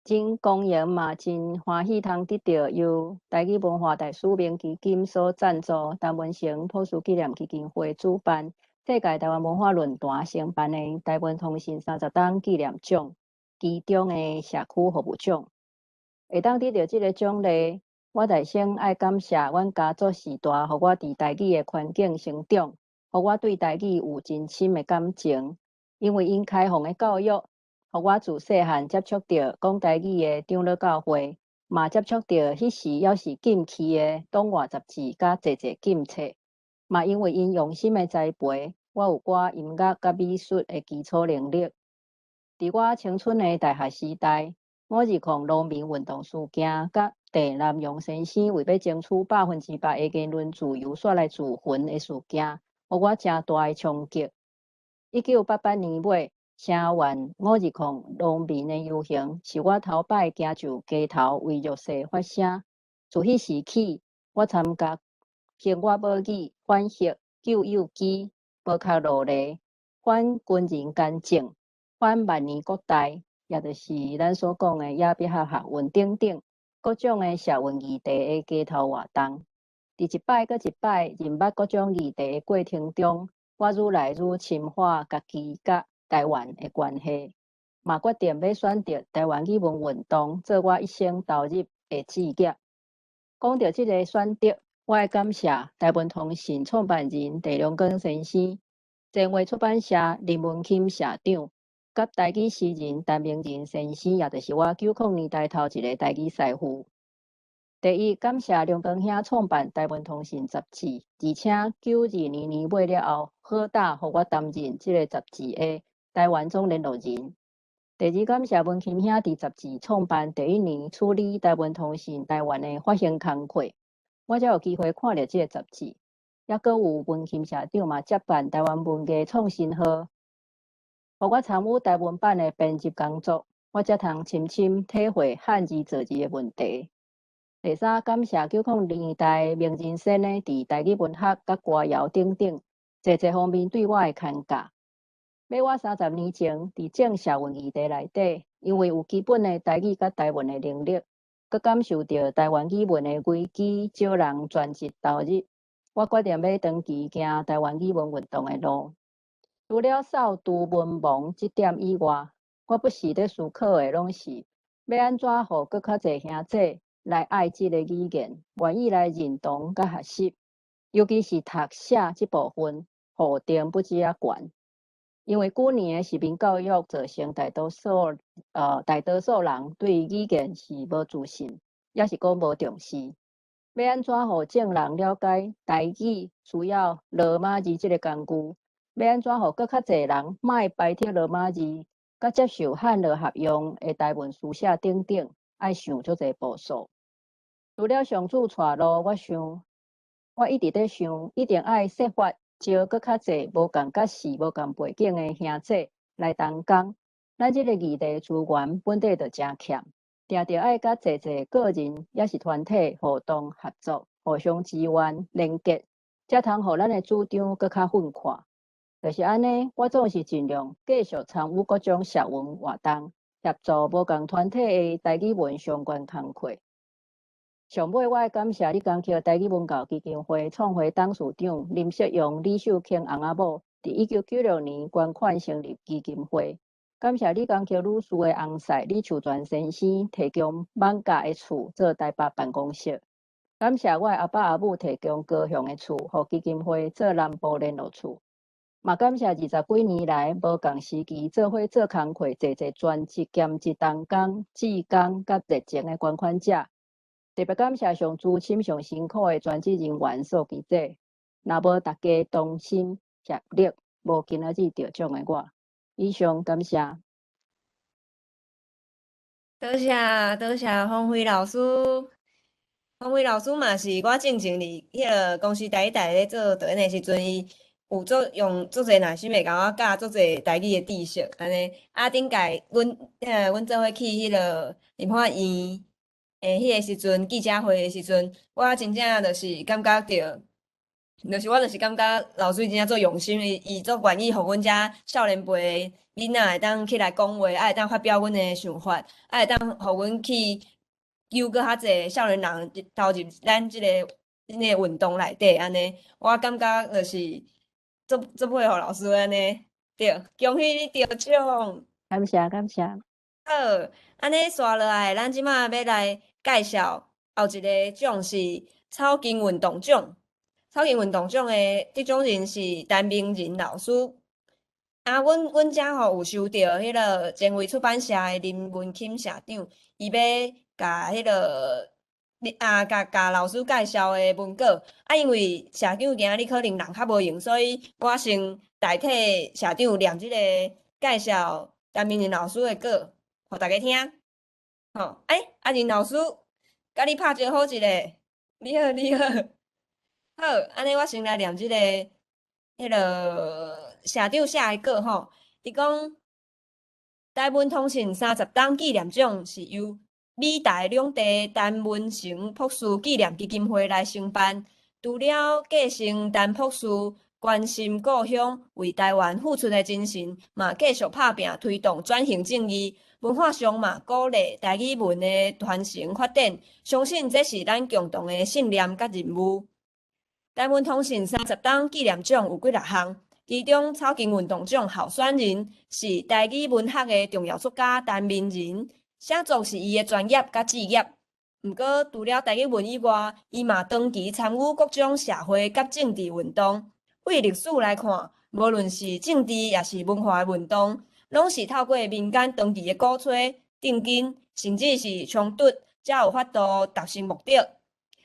P: 真光榮嘛，真歡喜通得著由台語文化大使命基金所贊助，陳文成博士紀念基金會主辦，世界台灣文化論壇承辦的台灣通訊30冬紀念獎其中的社區服務獎。會當得著這个獎勵，我就先愛感謝阮家族序大，予我佇台語的環境成長，予我對台語有真深的感情。因為𪜶開放的教育，予我自細漢接觸著講台語的長老教會，嘛接觸著彼時猶是禁去的黨外雜誌佮濟濟禁冊。嘛因為𪜶用心的栽培，我有寡音樂佮美術的基礎能力。佇我青春的大學時代，520農民運動事件，佮鄭南榕先生為欲爭取100%的言論自由，煞來自焚的事件，予我誠大的衝擊。1988年尾，聲援520農民的遊行，是我頭擺行上街頭為弱勢發聲。自彼時起，我參加兴我母语、反核、救幼鸡、无壳路梨、反军人干政、反万年国代，也就是咱所讲的野比学学运等等各种的社运议题的街头活動。佇一擺閣一擺認捌各種議題的過程中，我愈來愈深化家己佮台灣的關係，嘛決定欲選擇台灣語文運動做我一生投入的志業。講著這个選擇，我愛感謝台文通信創辦人鄭良根先生、前衛出版社林文欽社長，佮台語詩人陳明仁先生，也就是我90年代頭一个台語師傅。第一，感謝良根兄創辦台文通信雜誌，而且92年年尾了後，好膽予我擔任這个雜誌的台灣總聯絡人。第二，感謝文欽兄佇雜誌創辦第一年處理台文通信台灣的發行工課，我才有機會看著這个雜誌。猶閣有文欽社長嘛接辦台灣文藝創新號，予我參與台文版的編輯工作，我才通深深體會漢字造字的問題。第三，感謝90年代明仁先生佇台語文學佮歌謠等等濟濟方面對我的牽教。欲我30年前佇種社運議題內底，因為有基本的台語佮台文的能力，閣感受著台灣語文的危機，招人全職投入，我決定欲長期行台灣語文運動的路。除了掃除文盲這點以外，我不時咧思考的攏是欲按怎予閣較濟兄弟來愛這个語言，願意來認同佮學習，尤其是讀寫這部分，予定不止仔懸。因為舊年的市民教育造成大多數人對語言是無自信，抑是講無重視。欲按怎予眾人了解台語需要羅馬字這个工具？欲按怎予閣較濟人莫排斥羅馬字，佮接受漢羅合用的台文書寫等等，愛想足濟步數。除了上主帶路，我想，我一直咧想，一定愛設法招閣較濟無仝角勢、無仝背景的兄弟來同工。咱這个議題資源本底就誠欠，定著愛佮濟濟個人抑是團體互動合作，互相支援連結，才通予咱的主張閣較奮闊。就是按呢，我總是盡量繼續參與各種社運活動，協助無仝團體的台語文相關工課。上尾，我愛感謝李江橋台語文教基金會創會董事長林錫陽、李秀卿翁仔某，佇1996年捐款成立基金會。感謝李江橋女士的翁婿李樹全先生提供艋舺的厝做台北辦公室。感謝我的阿爸阿母提供高雄的厝，予基金會做南部聯絡處。嘛感謝20幾年來無仝時期做伙做工課，濟濟全職兼職同工、志工佮熱情的捐款者。特別感謝上資深、上辛苦的專職人員素記者，若無大家同心協力，無今仔日得獎的我。以上感謝。
A: 多謝多謝方輝老師，方輝老師嘛是我進前佇彼个公視台語台咧做導演的時陣，伊有足用足濟耐心會共我教足濟台語的知識，按呢。啊，頂屆阮做伙去彼个立法院的彼个時陣，記者會的時陣，我真正就是感覺著，就是我就是感覺老師真正足用心，伊足願意予阮遮少年輩的囡仔會當起來講話，啊會當發表阮的想法，啊會當予阮去揪閣較濟少年人投入咱這个運動內底，按呢，我感覺就是足足佩服老師按呢，對，恭喜你得獎！
P: 感謝感謝。
A: 好，按呢紲落來，咱這馬欲來介紹後一個獎是草根運動獎。草根運動獎的得獎人是陳明仁老師。啊，阮遮吼有收著彼个前衛出版社的林文欽社長，伊欲共彼个啊，共老師介紹的文稿。啊，因為社長今仔日可能人較無閒，所以我先代替社長念這個介紹陳明仁老師的稿，予大家聽。吼，欸，阿仁老師，共你拍招呼一下，你好，你好。好，按呢我先來念這个，彼个社長寫的稿吼。伊講，台文通信30冬紀念獎是由美台兩地陳文成博士紀念基金會來承辦，除了繼承陳博士關心故鄉、為台灣付出的精神，嘛繼續拍拚推動轉型正義。文化上嘛鼓勵台語文的傳承發展，相信這是咱共同的信念佮任務。台文通信30冬紀念獎有幾若項，其中草根運動獎候選人是台語文學的重要作家陳明仁，寫作是伊的專業佮志業。毋過，除了台語文以外，伊嘛長期參與各種社會佮政治運動。對歷史來看，無論是政治抑是文化的運動，攏是透過民間長期的鼓吹、定根，甚至是衝突，才有法度達成目的。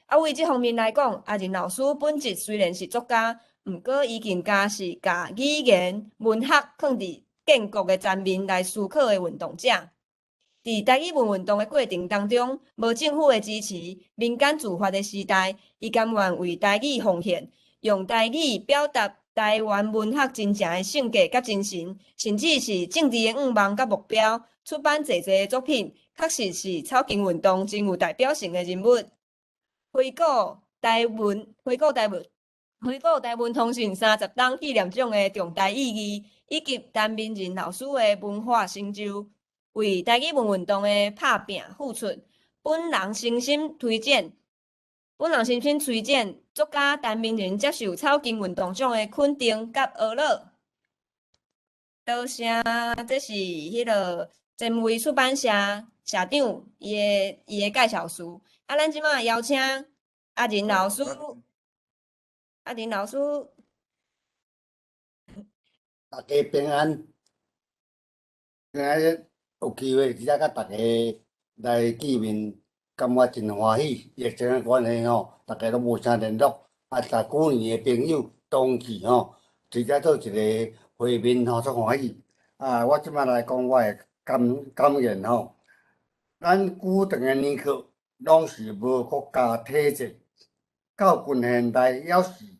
A: 啊，為這方面來講，阿仁老師本質雖然是作家，毋過伊更加是共語言、文學囥佇建國的前面來思考的運動者。佇台語文運動的過程當中，無政府的支持，民間自發的時代，伊甘願為台語奉獻，用台語表達台灣文學真正的性格佮精神，甚至是政治的願望佮目標，出版濟濟的作品，確實是草根運動真有代表性的人物。回顧台文，回顧台文，回顧台文通訊30冬紀念獎的重大意義，以及陳明仁老師的文化成就，為台語文運動的拍拚付出，本人誠心推薦。本人誠心推薦作家陳明仁接受草根運動獎的肯定佮呵咾。多謝，這是彼个前衛出版社社長伊的介紹詞。啊，咱這馬邀請阿仁老師，阿仁老師，
Q: 大家平安。今仔日有機會佇遮佮大家來見面，感覺真歡喜。疫情的關係吼，大家攏無啥聯絡。啊，十幾年的朋友同志吼，佇遮做一個會面吼，足歡喜。啊，我這馬來講我的感言吼。咱古長的年月攏是無國家體制，到近現代猶是予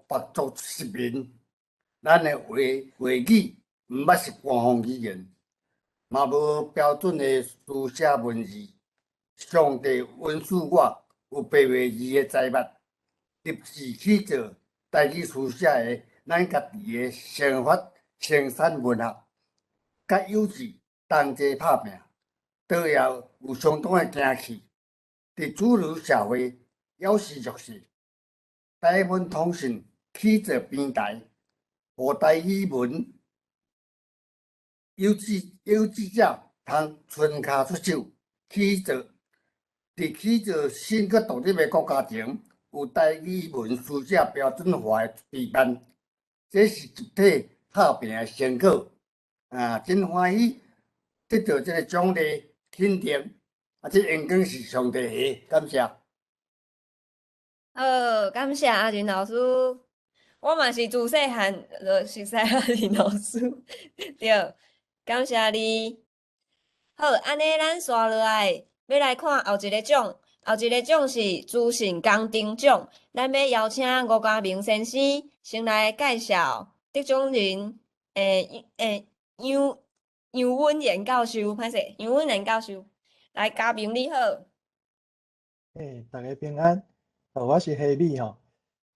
Q: 別族殖民。咱的話語毋捌是官方語言，嘛無標準的書寫文字。上帝恩賜我有白話字的才捌，立志去做台語書寫的咱家己的生活生產文學，佮有志同齊拍拚，倒也有相當的驚氣。佇主流社會猶是弱勢，台文通訊起做平台，予台語文有志者通伸跤出手去做。佇起做新閣獨立的國家前，有台語文書寫標準化的備辦，這是集體拍拚的成果。啊，真歡喜得到這個獎勵肯定，啊，這榮光是上帝的，感謝。
A: 好，感謝阿仁老師。我嘛是自細漢就熟似阿仁老師，對，感謝你。好，按呢咱紲落來，欲來看後一个獎，後一个獎是資訊工程獎。咱欲邀請吳家明先生先來介紹得獎人，楊穩賢教授，歹勢，楊穩賢教授，來，家明你好。
R: 欸，大家平安，我是希美吼。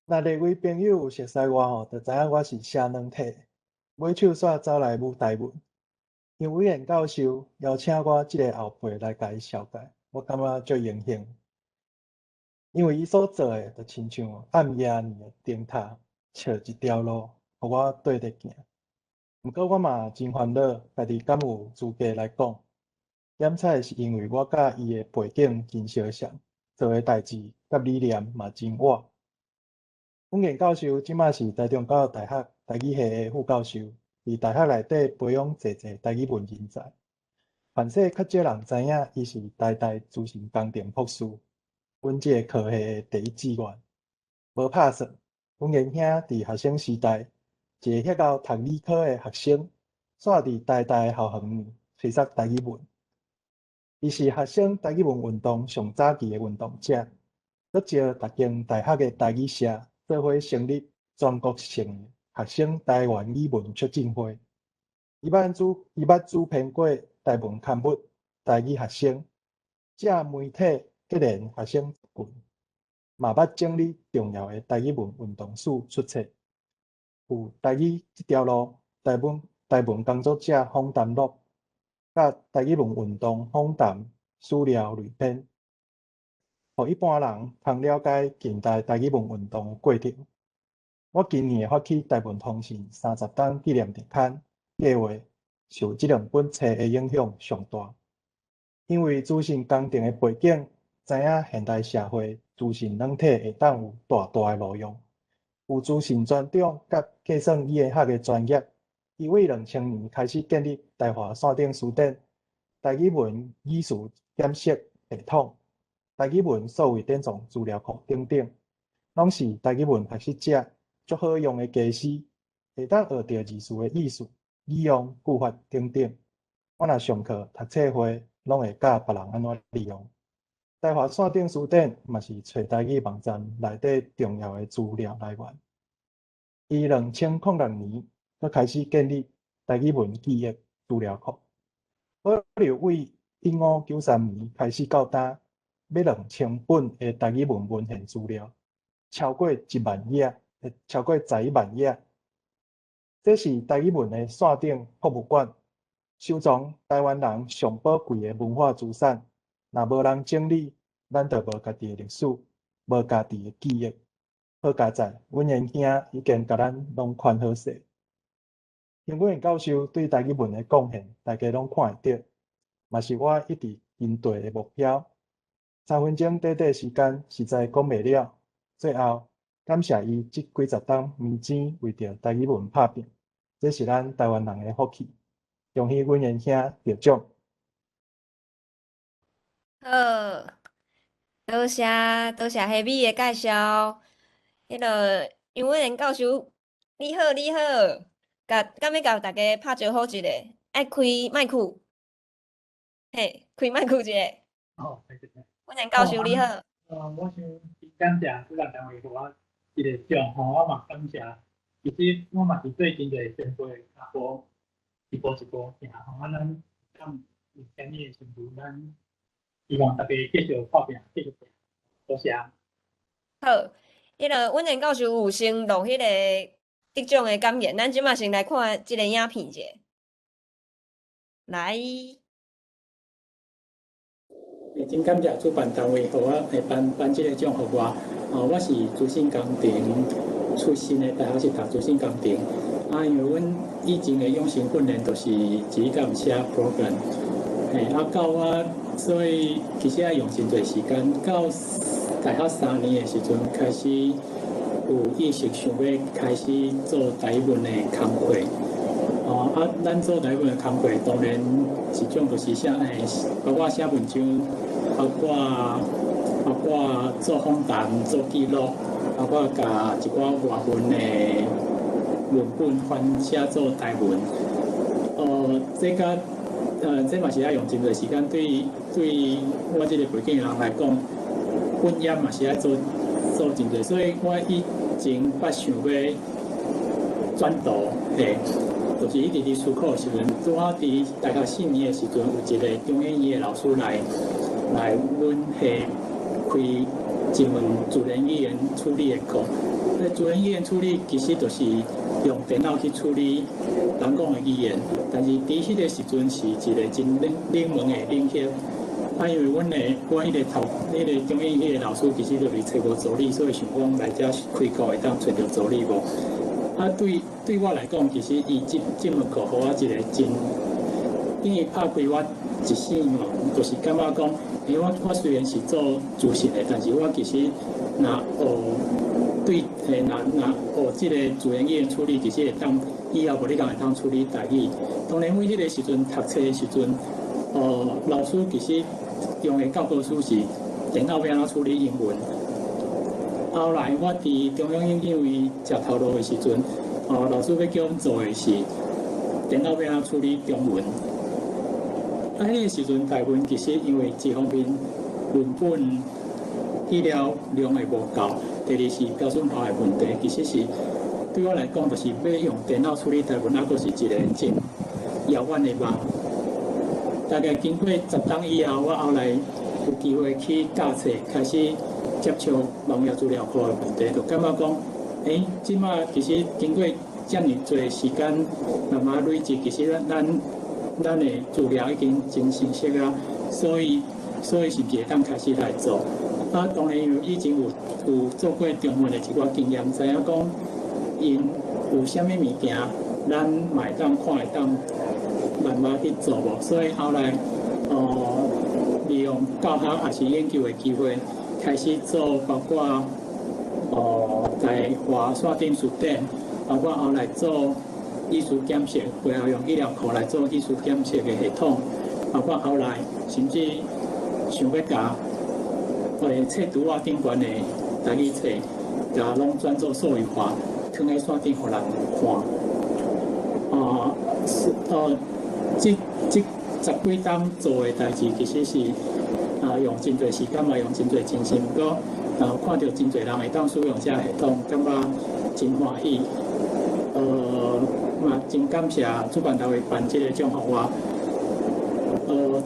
R: 若列位朋友有熟似我吼，就知影我是寫軟體，尾手煞走來舞台文。楊偉賢教授邀請我這个後輩來共伊紹介，我感覺足榮幸。因為伊所做的，就親像暗夜暝的燈塔，照一條路，予我綴咧行。毋過我嘛真煩惱，家己敢有資格來講？點彩是因為我佮伊的背景真相像，做的代誌佮理念嘛真倚。穩賢教授這馬是台中教育大學台語系的副教授，佇大學內底培養濟濟台語文人才。凡勢較少人知影，伊是台大資訊工程博士，阮這個科系的第一志願。無拍算，穩賢兄佇學生時代，一个遐𠢕讀理科的學生，煞佇台大的校園吹捒台語文。伊是學生台語文運動上早期的運動者，閣招逐間大學的台語社做伙成立全國性學生台灣語文促進會。伊捌主編過台文刊物《台語學生》，藉媒體結連學生群，嘛捌整理重要的台语文运动史出册，有台语這條路、台文工作者訪談錄，佮台語文運動訪談史料彙編，予一般人通了解近代台語文運動的過程。我今年會發起台文通信30冬紀念特刊計劃，受這兩本冊的影響上大。因為資訊工程的背景，知影現代社會資訊軟體會當有大大的路用。有資訊專長佮計算語言學的專業，伊為2000年開始建立台華線頂辭典、台語文語詞檢析系統、台語文數位典藏資料庫等等，攏是台語文學習者足好用的家私，會當學著字詞的意思、語用、句法等等。我若上課、讀冊會，攏會教別人按怎利用。台華線頂辭典嘛是揣台語網站內底重要的資料來源。伊2006年閣開始建立台語文記憶資料庫，保留為1593年開始到今，欲2000本的台語文文獻資料，超過1萬頁，超過11萬頁。這是台語文的線頂博物館，收藏台灣人上寶貴的文化資產。若無人整理，咱就無家己的歷史，無家己的記憶。好佳哉，阮賢兄已經共咱攏看好勢。楊文彦教授對台語文的貢獻，大家攏看會著，嘛是我一直堅持的目標。3分鐘短短時間，實在講袂了。最後，感謝伊這幾十冬瀰錢為著台語文拍拚，這是咱台灣人的福氣。恭喜阮賢兄得獎。
A: 好，多謝多謝彼米的介紹。彼个楊文彦教授，你好你好，共敢欲共大家拍招呼一下，愛開麥克，嘿，開麥克一下。
S: 哦，
A: 文彦教授你好。
S: 我想真感謝主辦單位予我這个獎吼，我嘛感謝。其實我嘛是對真濟前輩跤步一步一步行吼，啊，咱當有啥物的成就，咱希望大家繼續拍拚，繼續拼，多謝。
A: 好，彼个文彦教授有先錄彼個得獎的感言，咱這馬先來看這个影片者。來。
S: 真感謝主辦單位，予我會頒這个獎予我。哦，我是資訊工程出身的，大學是讀資訊工程。啊，因為阮以前的養成訓練就是只共寫 program。嘿，啊，到我所以其實愛用真濟時間。到大學3年的時陣，開始有意識想欲開始做台文的工課。哦，啊，咱做台文的工課，當然一種就是寫，包括寫文章，包括做訪談、做記錄，包括共一寡外文的文本翻寫做台文。這個這嘛是愛用真濟時間，對我這个背景的人來講，本業嘛是愛做真濟，所以我以前捌想欲轉途，嘿，就是一直佇思考的時陣，拄好佇大學4年的時陣，有一个中研院的老師來阮系開一門自然語言處理的課。那自然語言處理其實就是用電腦去處理人講的語言，但是佇彼个時陣是一个真冷門的領域。啊，因為阮的我彼个頭，彼个中研院彼个老師其實就是揣無助理，所以想講來遮開課會當揣著助理無？啊，對我來講，其實伊這門課予我一个真，等於拍開我一扇門，就是感覺講，欸，我雖然是做資訊的，但是我其實若學對，欸，若學這个自然語言處理，其實會當以後無你講會當處理台語。當然，阮彼个時陣讀冊的時陣，老師其實用的教科書是電腦欲按怎處理英文。後來我佇中央研究院食頭路的時陣，老師欲叫阮做的是電腦欲按怎處理中文。啊，彼个時陣台文其實因為一方面文本資料量會無夠，第二是標準化的問題，其實是對我來講，就是欲用電腦處理台文，猶閣是一个真遙遠的夢。大概經過10冬以後，我後來有機會去教冊，開始接觸網頁資料庫的問題，就感覺講，這馬其實經過遮爾濟時間慢慢累積，其實咱的資料已經真成熟啊，所以是毋是會當開始來做？啊，當然因為以前有做過中文的一寡經驗，知影講𪜶有啥物物件，咱嘛會當看會當慢慢去做無。所以後來，利用教學抑是研究的機會，開始做包括台華線頂辭典，包括後來做語詞檢測，背後用語料庫來做語詞檢測的系統，包括後來甚至想欲共冊櫥仔頂懸的台語冊，共攏轉做數位化，囥佇線頂予人看。啊，是這十幾冬做的代誌，其實是用真濟時間嘛，用真濟精神，毋過看著真濟人會當使用這個系統，感覺真歡喜。嘛真感謝主辦單位辦這個獎予我。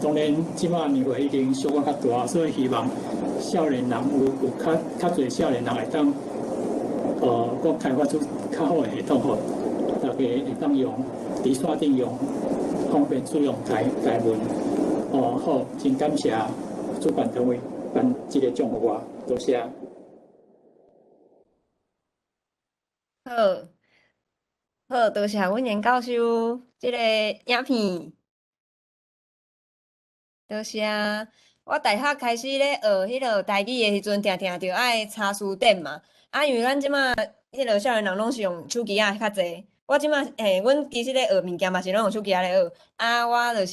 S: 當然這馬年歲已經小可較大，所以希望少年人有較濟少年人會當，閣開發出較好的系統，予大家會當用，佇線頂用，方便使用台文。好，真感謝主辦單位辦這個獎予我，多謝。
A: 好，好，多謝阮顏教授這个影片。多謝。我大學開始咧學彼个台語的時陣，定定著愛查辭典嘛。啊，因為咱這馬彼个少年人攏是用手機仔較濟。我這馬阮其實咧學物件嘛是攏用手機仔咧學。啊，我就是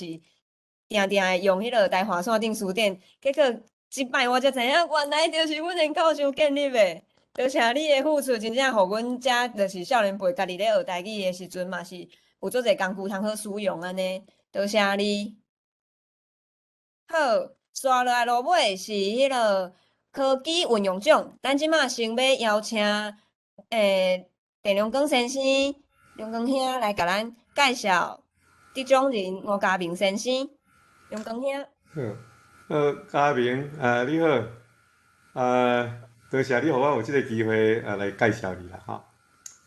A: 定定會用彼个台華線頂辭典，結果這擺我才知影，原來就是阮顏教授建立的。多謝你的付出，真正予阮遮就是少年輩家己咧學台語的時陣，嘛是有足濟工具通好使用按呢。多謝你。好，紲落來落尾是彼个科技運用獎，咱這馬先欲邀請鄭良光先生、良光兄來共咱介紹得獎人吳家明先生。良光兄。
B: 好，家明，你好，多謝你予我有這个機會來介紹你啦，吼。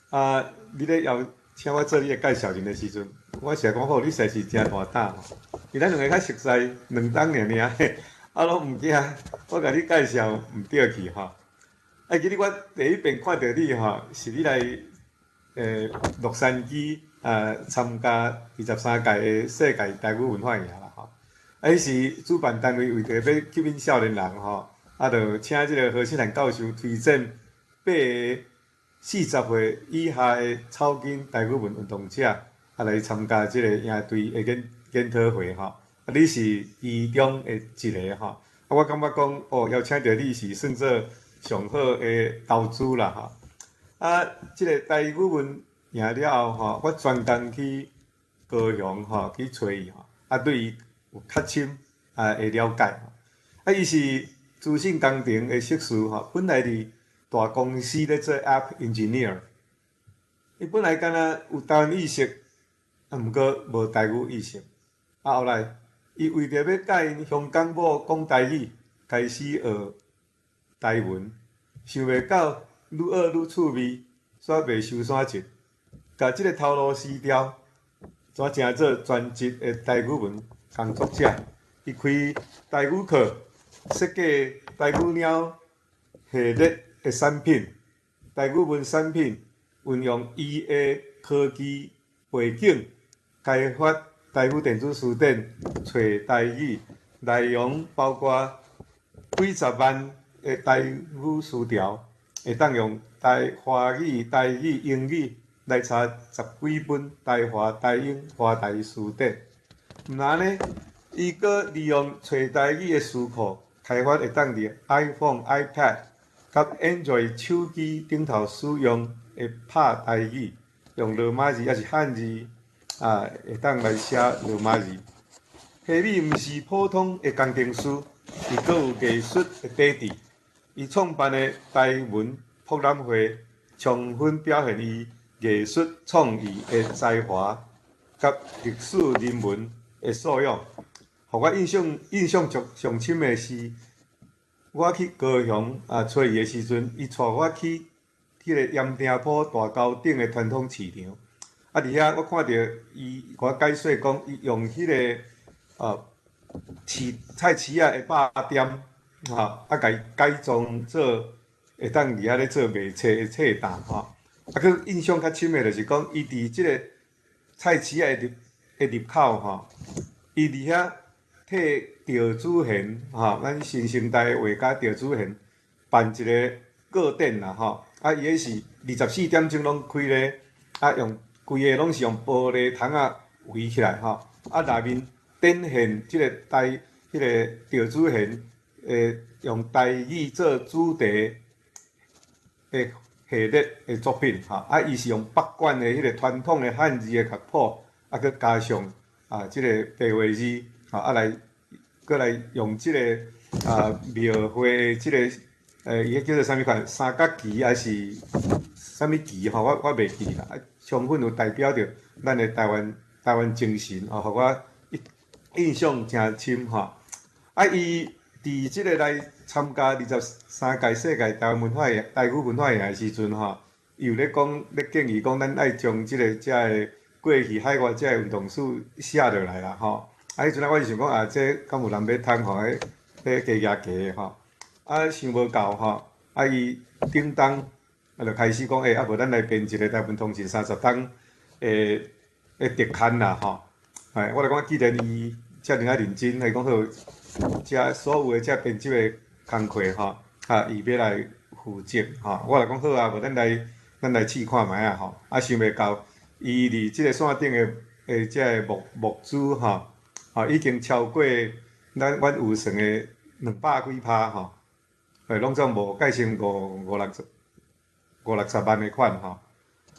B: 啊，你咧邀請我做你的介紹人的時陣，我是講好，你實在是誠大膽吼，因為咱兩个較熟似兩冬爾爾，啊，攏毋驚，我共你介紹毋對去吼。啊，記得我第一遍看著你吼，是你來洛杉磯參加23屆的世界台語文化營啦吼。啊，彼時主辦單位為著欲吸引少年人吼，啊，就請這个何世蘭教授推薦8個40歲以下的草根台語文運動者，啊，來參加這个營隊的研討會吼。啊，你是其中的一个吼。啊，我感覺講，哦，邀請著你是算做上好的投資啦吼。啊，這个台語文贏了後吼，我專工去高雄吼去揣伊吼，啊，對伊有較深的了解。啊，伊是資訊工程的碩士吼，本來佇大公司咧做 App Engineer，伊本來敢若有台灣意識，啊，毋過無台語意識。啊，後來伊為著欲佮𪜶鄉港某講台語，開始學台文，想袂到愈學愈趣味，煞袂收山一，共這个頭路辭掉，轉成做全職的台語文工作者。伊開台語課，設計台語貓系列的產品，台語文產品運用伊的科技背景，開發台語電子辭典，揣台語，內容包括幾十萬的台語詞條，會當用台華語、台語、英語來查十幾本台華、台英、華台辭典。毋但呢，伊閣利用揣台語的詞庫，開發會當佇 iPhone、iPad 佮 Android 手機頂頭使用的拍台語，用羅馬字抑是漢字啊，會當來寫羅馬字。希米毋是普通的工程師，伊閣有藝術的底底。伊創辦的台文博覽會，充分表現伊藝術創意的才華佮歷史人文的素養。予我印象上深的是，我去高雄啊，揣伊的时阵，伊带我去彼个盐埕埔大沟顶的传统市场。啊，伫遐我看著伊，共我解说讲，伊用彼个市菜市仔的肉店，吼，啊，共伊改装做会当伫遐咧做卖册的册档，吼。啊，阁印象较深的就是讲，伊伫这个菜市仔的入口，吼，伊伫遐替赵子贤，吼，咱新生代的画家赵子贤办一个个展啦，吼。啊，伊彼是24点钟拢开咧，啊，用规个拢是用玻璃窗仔围起来，吼。啊，内面展现这个台，彼个赵子贤用台语做主题的系列的作品，吼。啊，伊是用北管的彼个传统的汉字的乐谱，啊，阁加上啊，这个白话字，吼，啊来，阁来用这个啊描绘这个，伊彼叫做啥物款？三角旗抑是啥物旗？吼，我袂记啦。啊，充分有代表著咱的台湾精神，吼，予我印象诚深吼。啊，伊伫这个来参加23届世界台湾文化台语文化营的时阵吼，伊有咧讲咧建议讲，咱爱将这个遮个过去海外遮个运动史写落来啦吼。啊，彼阵啊，我就想讲啊，这敢有人欲通吼？彼加加加吼。啊，想无到吼，啊，伊顶冬啊，就开始讲，欸，啊，无咱来编一个台文通讯30冬的特刊啦吼。哎，我就讲，既然伊遮尔仔认真，伊讲好，遮所有的遮编辑的工课吼，啊，伊欲来负责吼。我就讲好啊，无咱来试看觅啊吼。啊，想袂到，伊伫这个线顶的遮个募资吼，吼，已经超过咱阮预算的200几趴吼。欸，拢总无计成五五六十五六十万的款吼。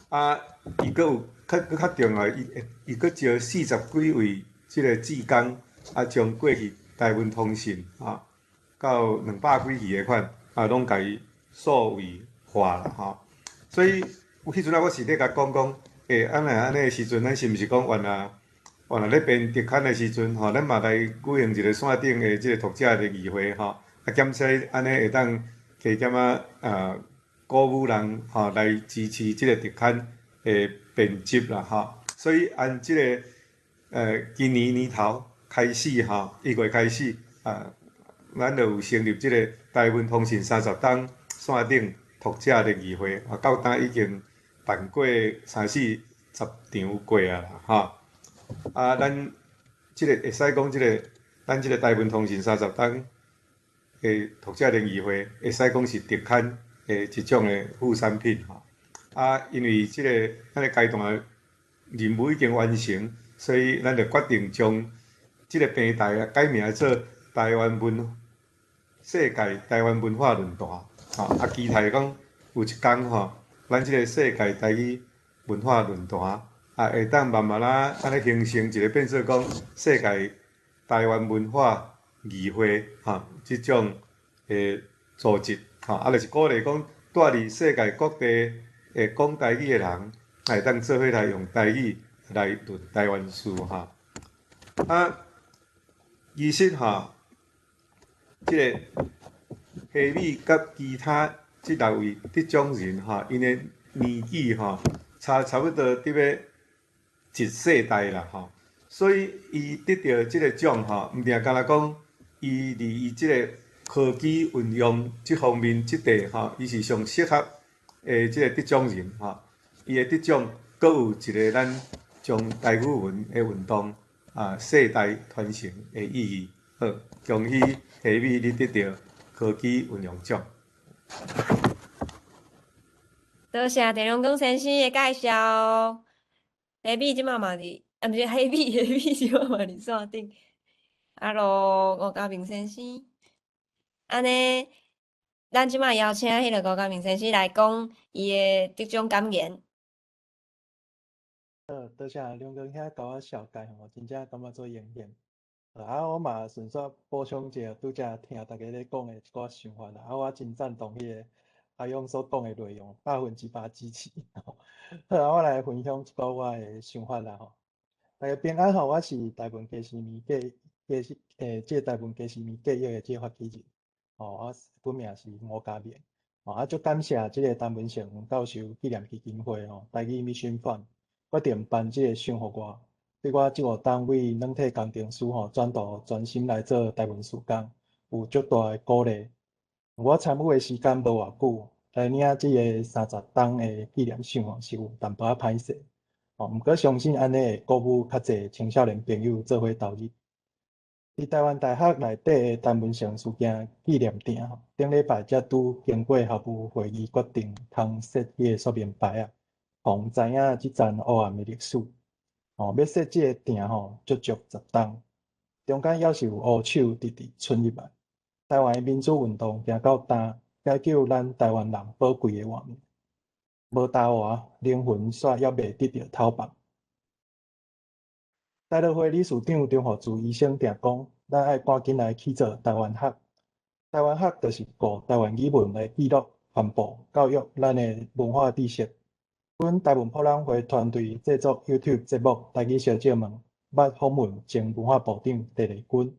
B: 啊，伊阁有较阁较重要，伊阁招40几位这个志工，啊，将过去台文通讯吼，到200几期的款，啊，拢共伊数位化啦吼。所以有彼阵啊，我是咧共讲讲，欸，按呢按呢的时阵，咱是毋是讲原来咧编特刊的时阵吼，咱嘛来举行一个线顶的这个读者联谊会吼。啊，检测按呢会当加减仔啊，鼓舞人吼来支持这个特刊的编辑啦吼。所以按这个今年年头开始吼，1月开始啊，咱就有成立这个台文通讯30冬线顶读者联谊会啊，到今已经办过三四十场过啊啦吼。啊，咱这个会使讲这个，咱这个台文通讯三十冬的读者联谊会，会使讲是特刊的一种的副产品吼。啊，因为这个咱的阶段任务已经完成，所以咱就决定将这个平台啊改名做台湾文世界台湾文化论坛。吼，啊，期待讲有一天吼，咱这个世界台语文化论坛啊，会当慢慢仔按呢形成一个变做讲世界台湾文化议会吼，这种的组织吼，啊，就是鼓励讲，蹛伫世界各地会讲台语的人，会当做伙来用台语来论台湾事吼。啊，其实吼，这个希米佮其他这六位得奖人吼，𪜶的年纪吼，差不多伫欲一世代啦吼，所以伊得著这个奖吼，毋定干焦讲伊伫伊这个科技运用这方面这块吼，伊是上适合的这个得奖人吼。伊的得奖，阁有一个咱将台语文的运动啊世代传承的意义。好，恭喜希米你得著科技运用奖。
A: 多谢郑良光先生的介绍。希米这马嘛伫，啊，毋是希米，希米这马嘛伫线顶。Hello，吴家明先生。按呢，咱这马邀请彼个吴家明先生来讲伊的得奖感言。
R: 好，多谢良光兄共我绍介吼，真正感觉做荣幸。啊，我嘛顺续补充一下，拄才听大家咧讲的一寡想法啦。啊，我真赞同彼个阿勇所讲的内容，100%支持。好，啊，我来分享一寡我的想法啦吼。大家平安吼，我是台文家私物计计欸，这个台文家私物计约的这个发起人。吼，我本名是吴家明。吼，啊，足感謝這个陳文成教授紀念基金會吼，台語 Mission Fund 決定頒這个賞予我，對我這個單位軟體工程師吼，轉到專心來做台文事工，有足大的鼓勵。我參與的時間無偌久，來領這个30冬的紀念賞吼，是有淡薄仔歹勢。吼，毋過相信按呢會鼓舞較濟青少年朋友做伙投入。佇台灣大學內底的陳文成事件紀念亭吼，頂禮拜才拄經過校務會議決定，通設彼个說明牌仔，予人知影這層黑暗的歷史。吼，欲設這个亭吼，足足10冬，中間猶是有烏手直直伸入來。台灣的民主運動行到今，解救咱台灣人寶貴的活命。無台灣，靈魂煞猶未得著透放。台樂會理事長張富珠醫生定講，咱愛趕緊來起做台灣學。台灣學就是顧台灣語文來記錄、傳播、教育咱的文化知識。阮台文博覽會團隊製作 YouTube 節目《台語小借問》，捌訪問前文化部長鄭麗君，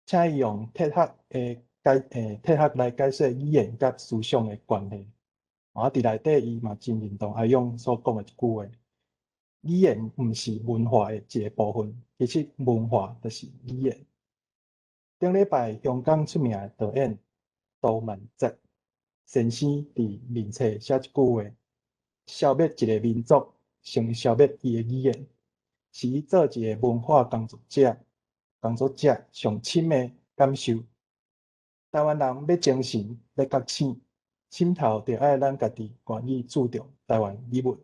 R: 請伊用哲學的解哲學來解說語言佮思想的關係。啊，佇內底伊嘛真認同阿勇所講的一句話：語言毋是文化的一個部分，其實文化就是語言。頂禮拜香港出名的導演杜汶澤先生佇面冊寫一句話：消滅一個民族，先消滅伊的語言，是伊做一個文化工作者上深的感受。台灣人欲精神，欲覺醒，心頭就愛咱家己願意注重台灣語文。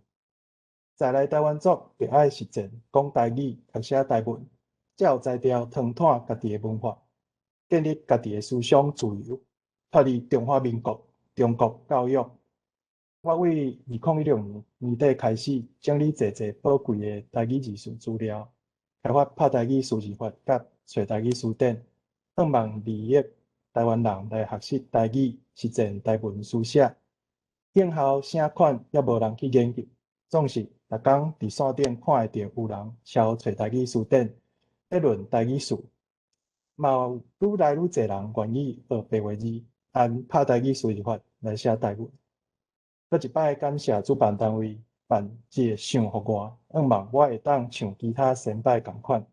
R: 在來台灣族，就愛實踐講台語、讀寫台文，才有才調騰拓家己的文化，建立家己的思想自由，脫離中華民國、中國教育。我為2016年年底開始整理濟濟寶貴的台語字詞資料，開發拍台語輸入法佮揣台語辭典，向望利益台灣人來學習台語，實踐台文書寫。應效啥款猶無人去研究，總是逐工佇線頂看會著有人抄揣台語辭典，咧論台語詞，嘛有愈來愈濟人願意學白話字，按拍台語輸入法來寫台文。閣一擺感謝主辦單位辦這个賞予我，向望我會當像其他先輩仝款，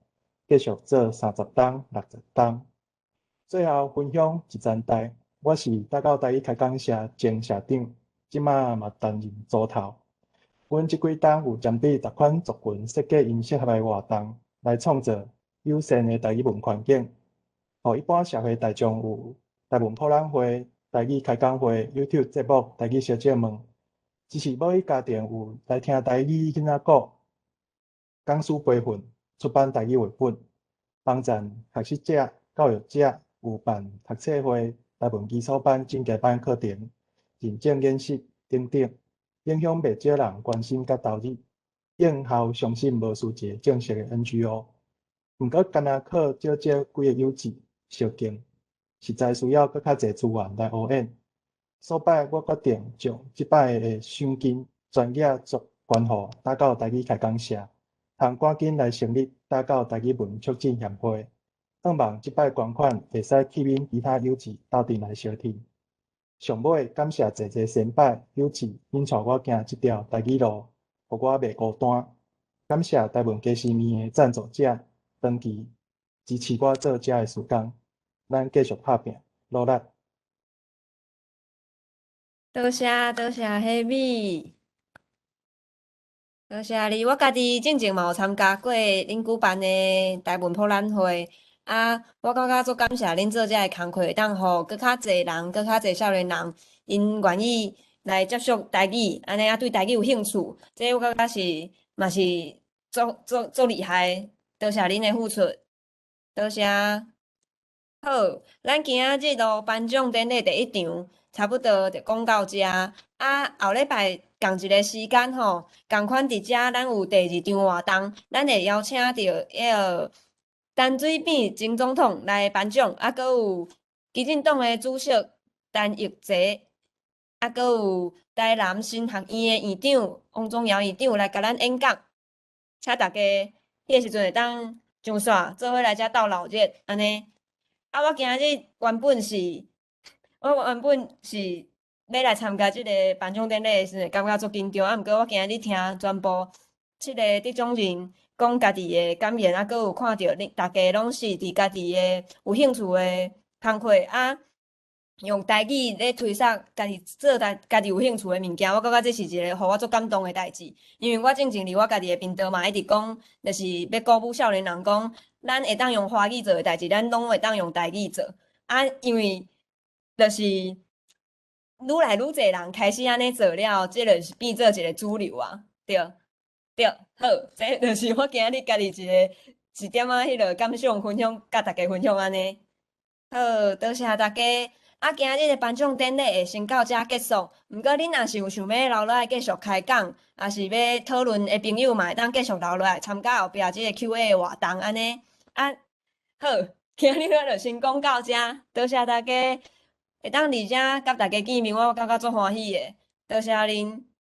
R: 繼續做30冬、60冬。最後分享一層代，我是大到台語開講社前社長，這馬嘛擔任組頭。阮這幾冬有針對逐款族群設計𪜶適合的活動，來創造友善的台語文環境，予一般社會大眾有台文博覽會、台語開講會、YouTube 節目、台語小借問。只是某一家庭有來聽台語囡仔鼓、講師培訓、出版台語繪本，幫贊學習者、教育者有辦讀冊會、台文基礎班、進階班課程、認證演習等等，影響袂少人關心佮投入。應效相信無輸一個正式的 NGO，毋過干焦靠少少幾个友志相敬，實在需要閣較濟資源來呵掩。所擺我決定將這擺的賞金全額作捐予打狗台語開講社，通趕緊來成立打狗台語文促進協會，向望這擺捐款會使吸引其他友志鬥陣來相挺。上尾感謝濟濟先輩友志引帶我行這條台語路，予我袂孤單。感謝台文雞絲麵的贊助者長期支持我做這个事工，咱繼續拍拚，努力。
A: 多謝多謝黑米，多謝你。我家己進前嘛有參加過恁舉辦的台文博覽會，啊，我感覺足感謝恁做這个工課，會當予閣較濟人、閣較濟少年人，𪜶願意來接觸台語，按呢啊對台語有興趣，這我感覺是嘛是足足足厲害。多謝恁的付出，多謝。好，咱今仔日咯頒獎典禮第一場，差不多就講到遮。啊，後禮拜仝一个時間吼，仝款佇遮咱有第二場活動，咱會邀請著彼个陳水扁前總統來頒獎，啊，閣有基進黨的主席陳玉濟，啊，閣有台南神學院的院長王宗堯院長來共咱演講，請大家彼个時陣會當上線，做伙來遮鬥鬧熱，按呢。啊，我今仔日原本是我原本是欲來參加這个頒獎典禮的時陣，感覺足緊張，啊，毋過我今日聽全部七个得獎人講家己的感言，啊，閣有看著恁逐家攏是佇家己的有興趣的工課，啊，用台語咧推捒家己做家己有興趣的物件，我感覺這是一个予我足感動的代誌。因為我進前佇我家己的頻道嘛，一直講，就是欲鼓舞少年人講，咱會當用華語做的代誌，咱攏會當用台語做。啊，因為就是愈來愈濟人開始按呢做了，這就是變做一個主流啊，對對，好，這就是我今日家己一个一點仔彼个感想分享，佮大家分享按呢。好，多謝大家。啊，今日的頒獎典禮會先到遮結束。毋過，恁若是有想欲留落來繼續開講，抑是欲討論的朋友嘛，會當繼續留落來參加後壁這個 Q&A 的活動按呢。啊，好，今日我就先講到遮，多謝大家會當佇遮佮大家見面，我感覺足歡喜的。多謝恁。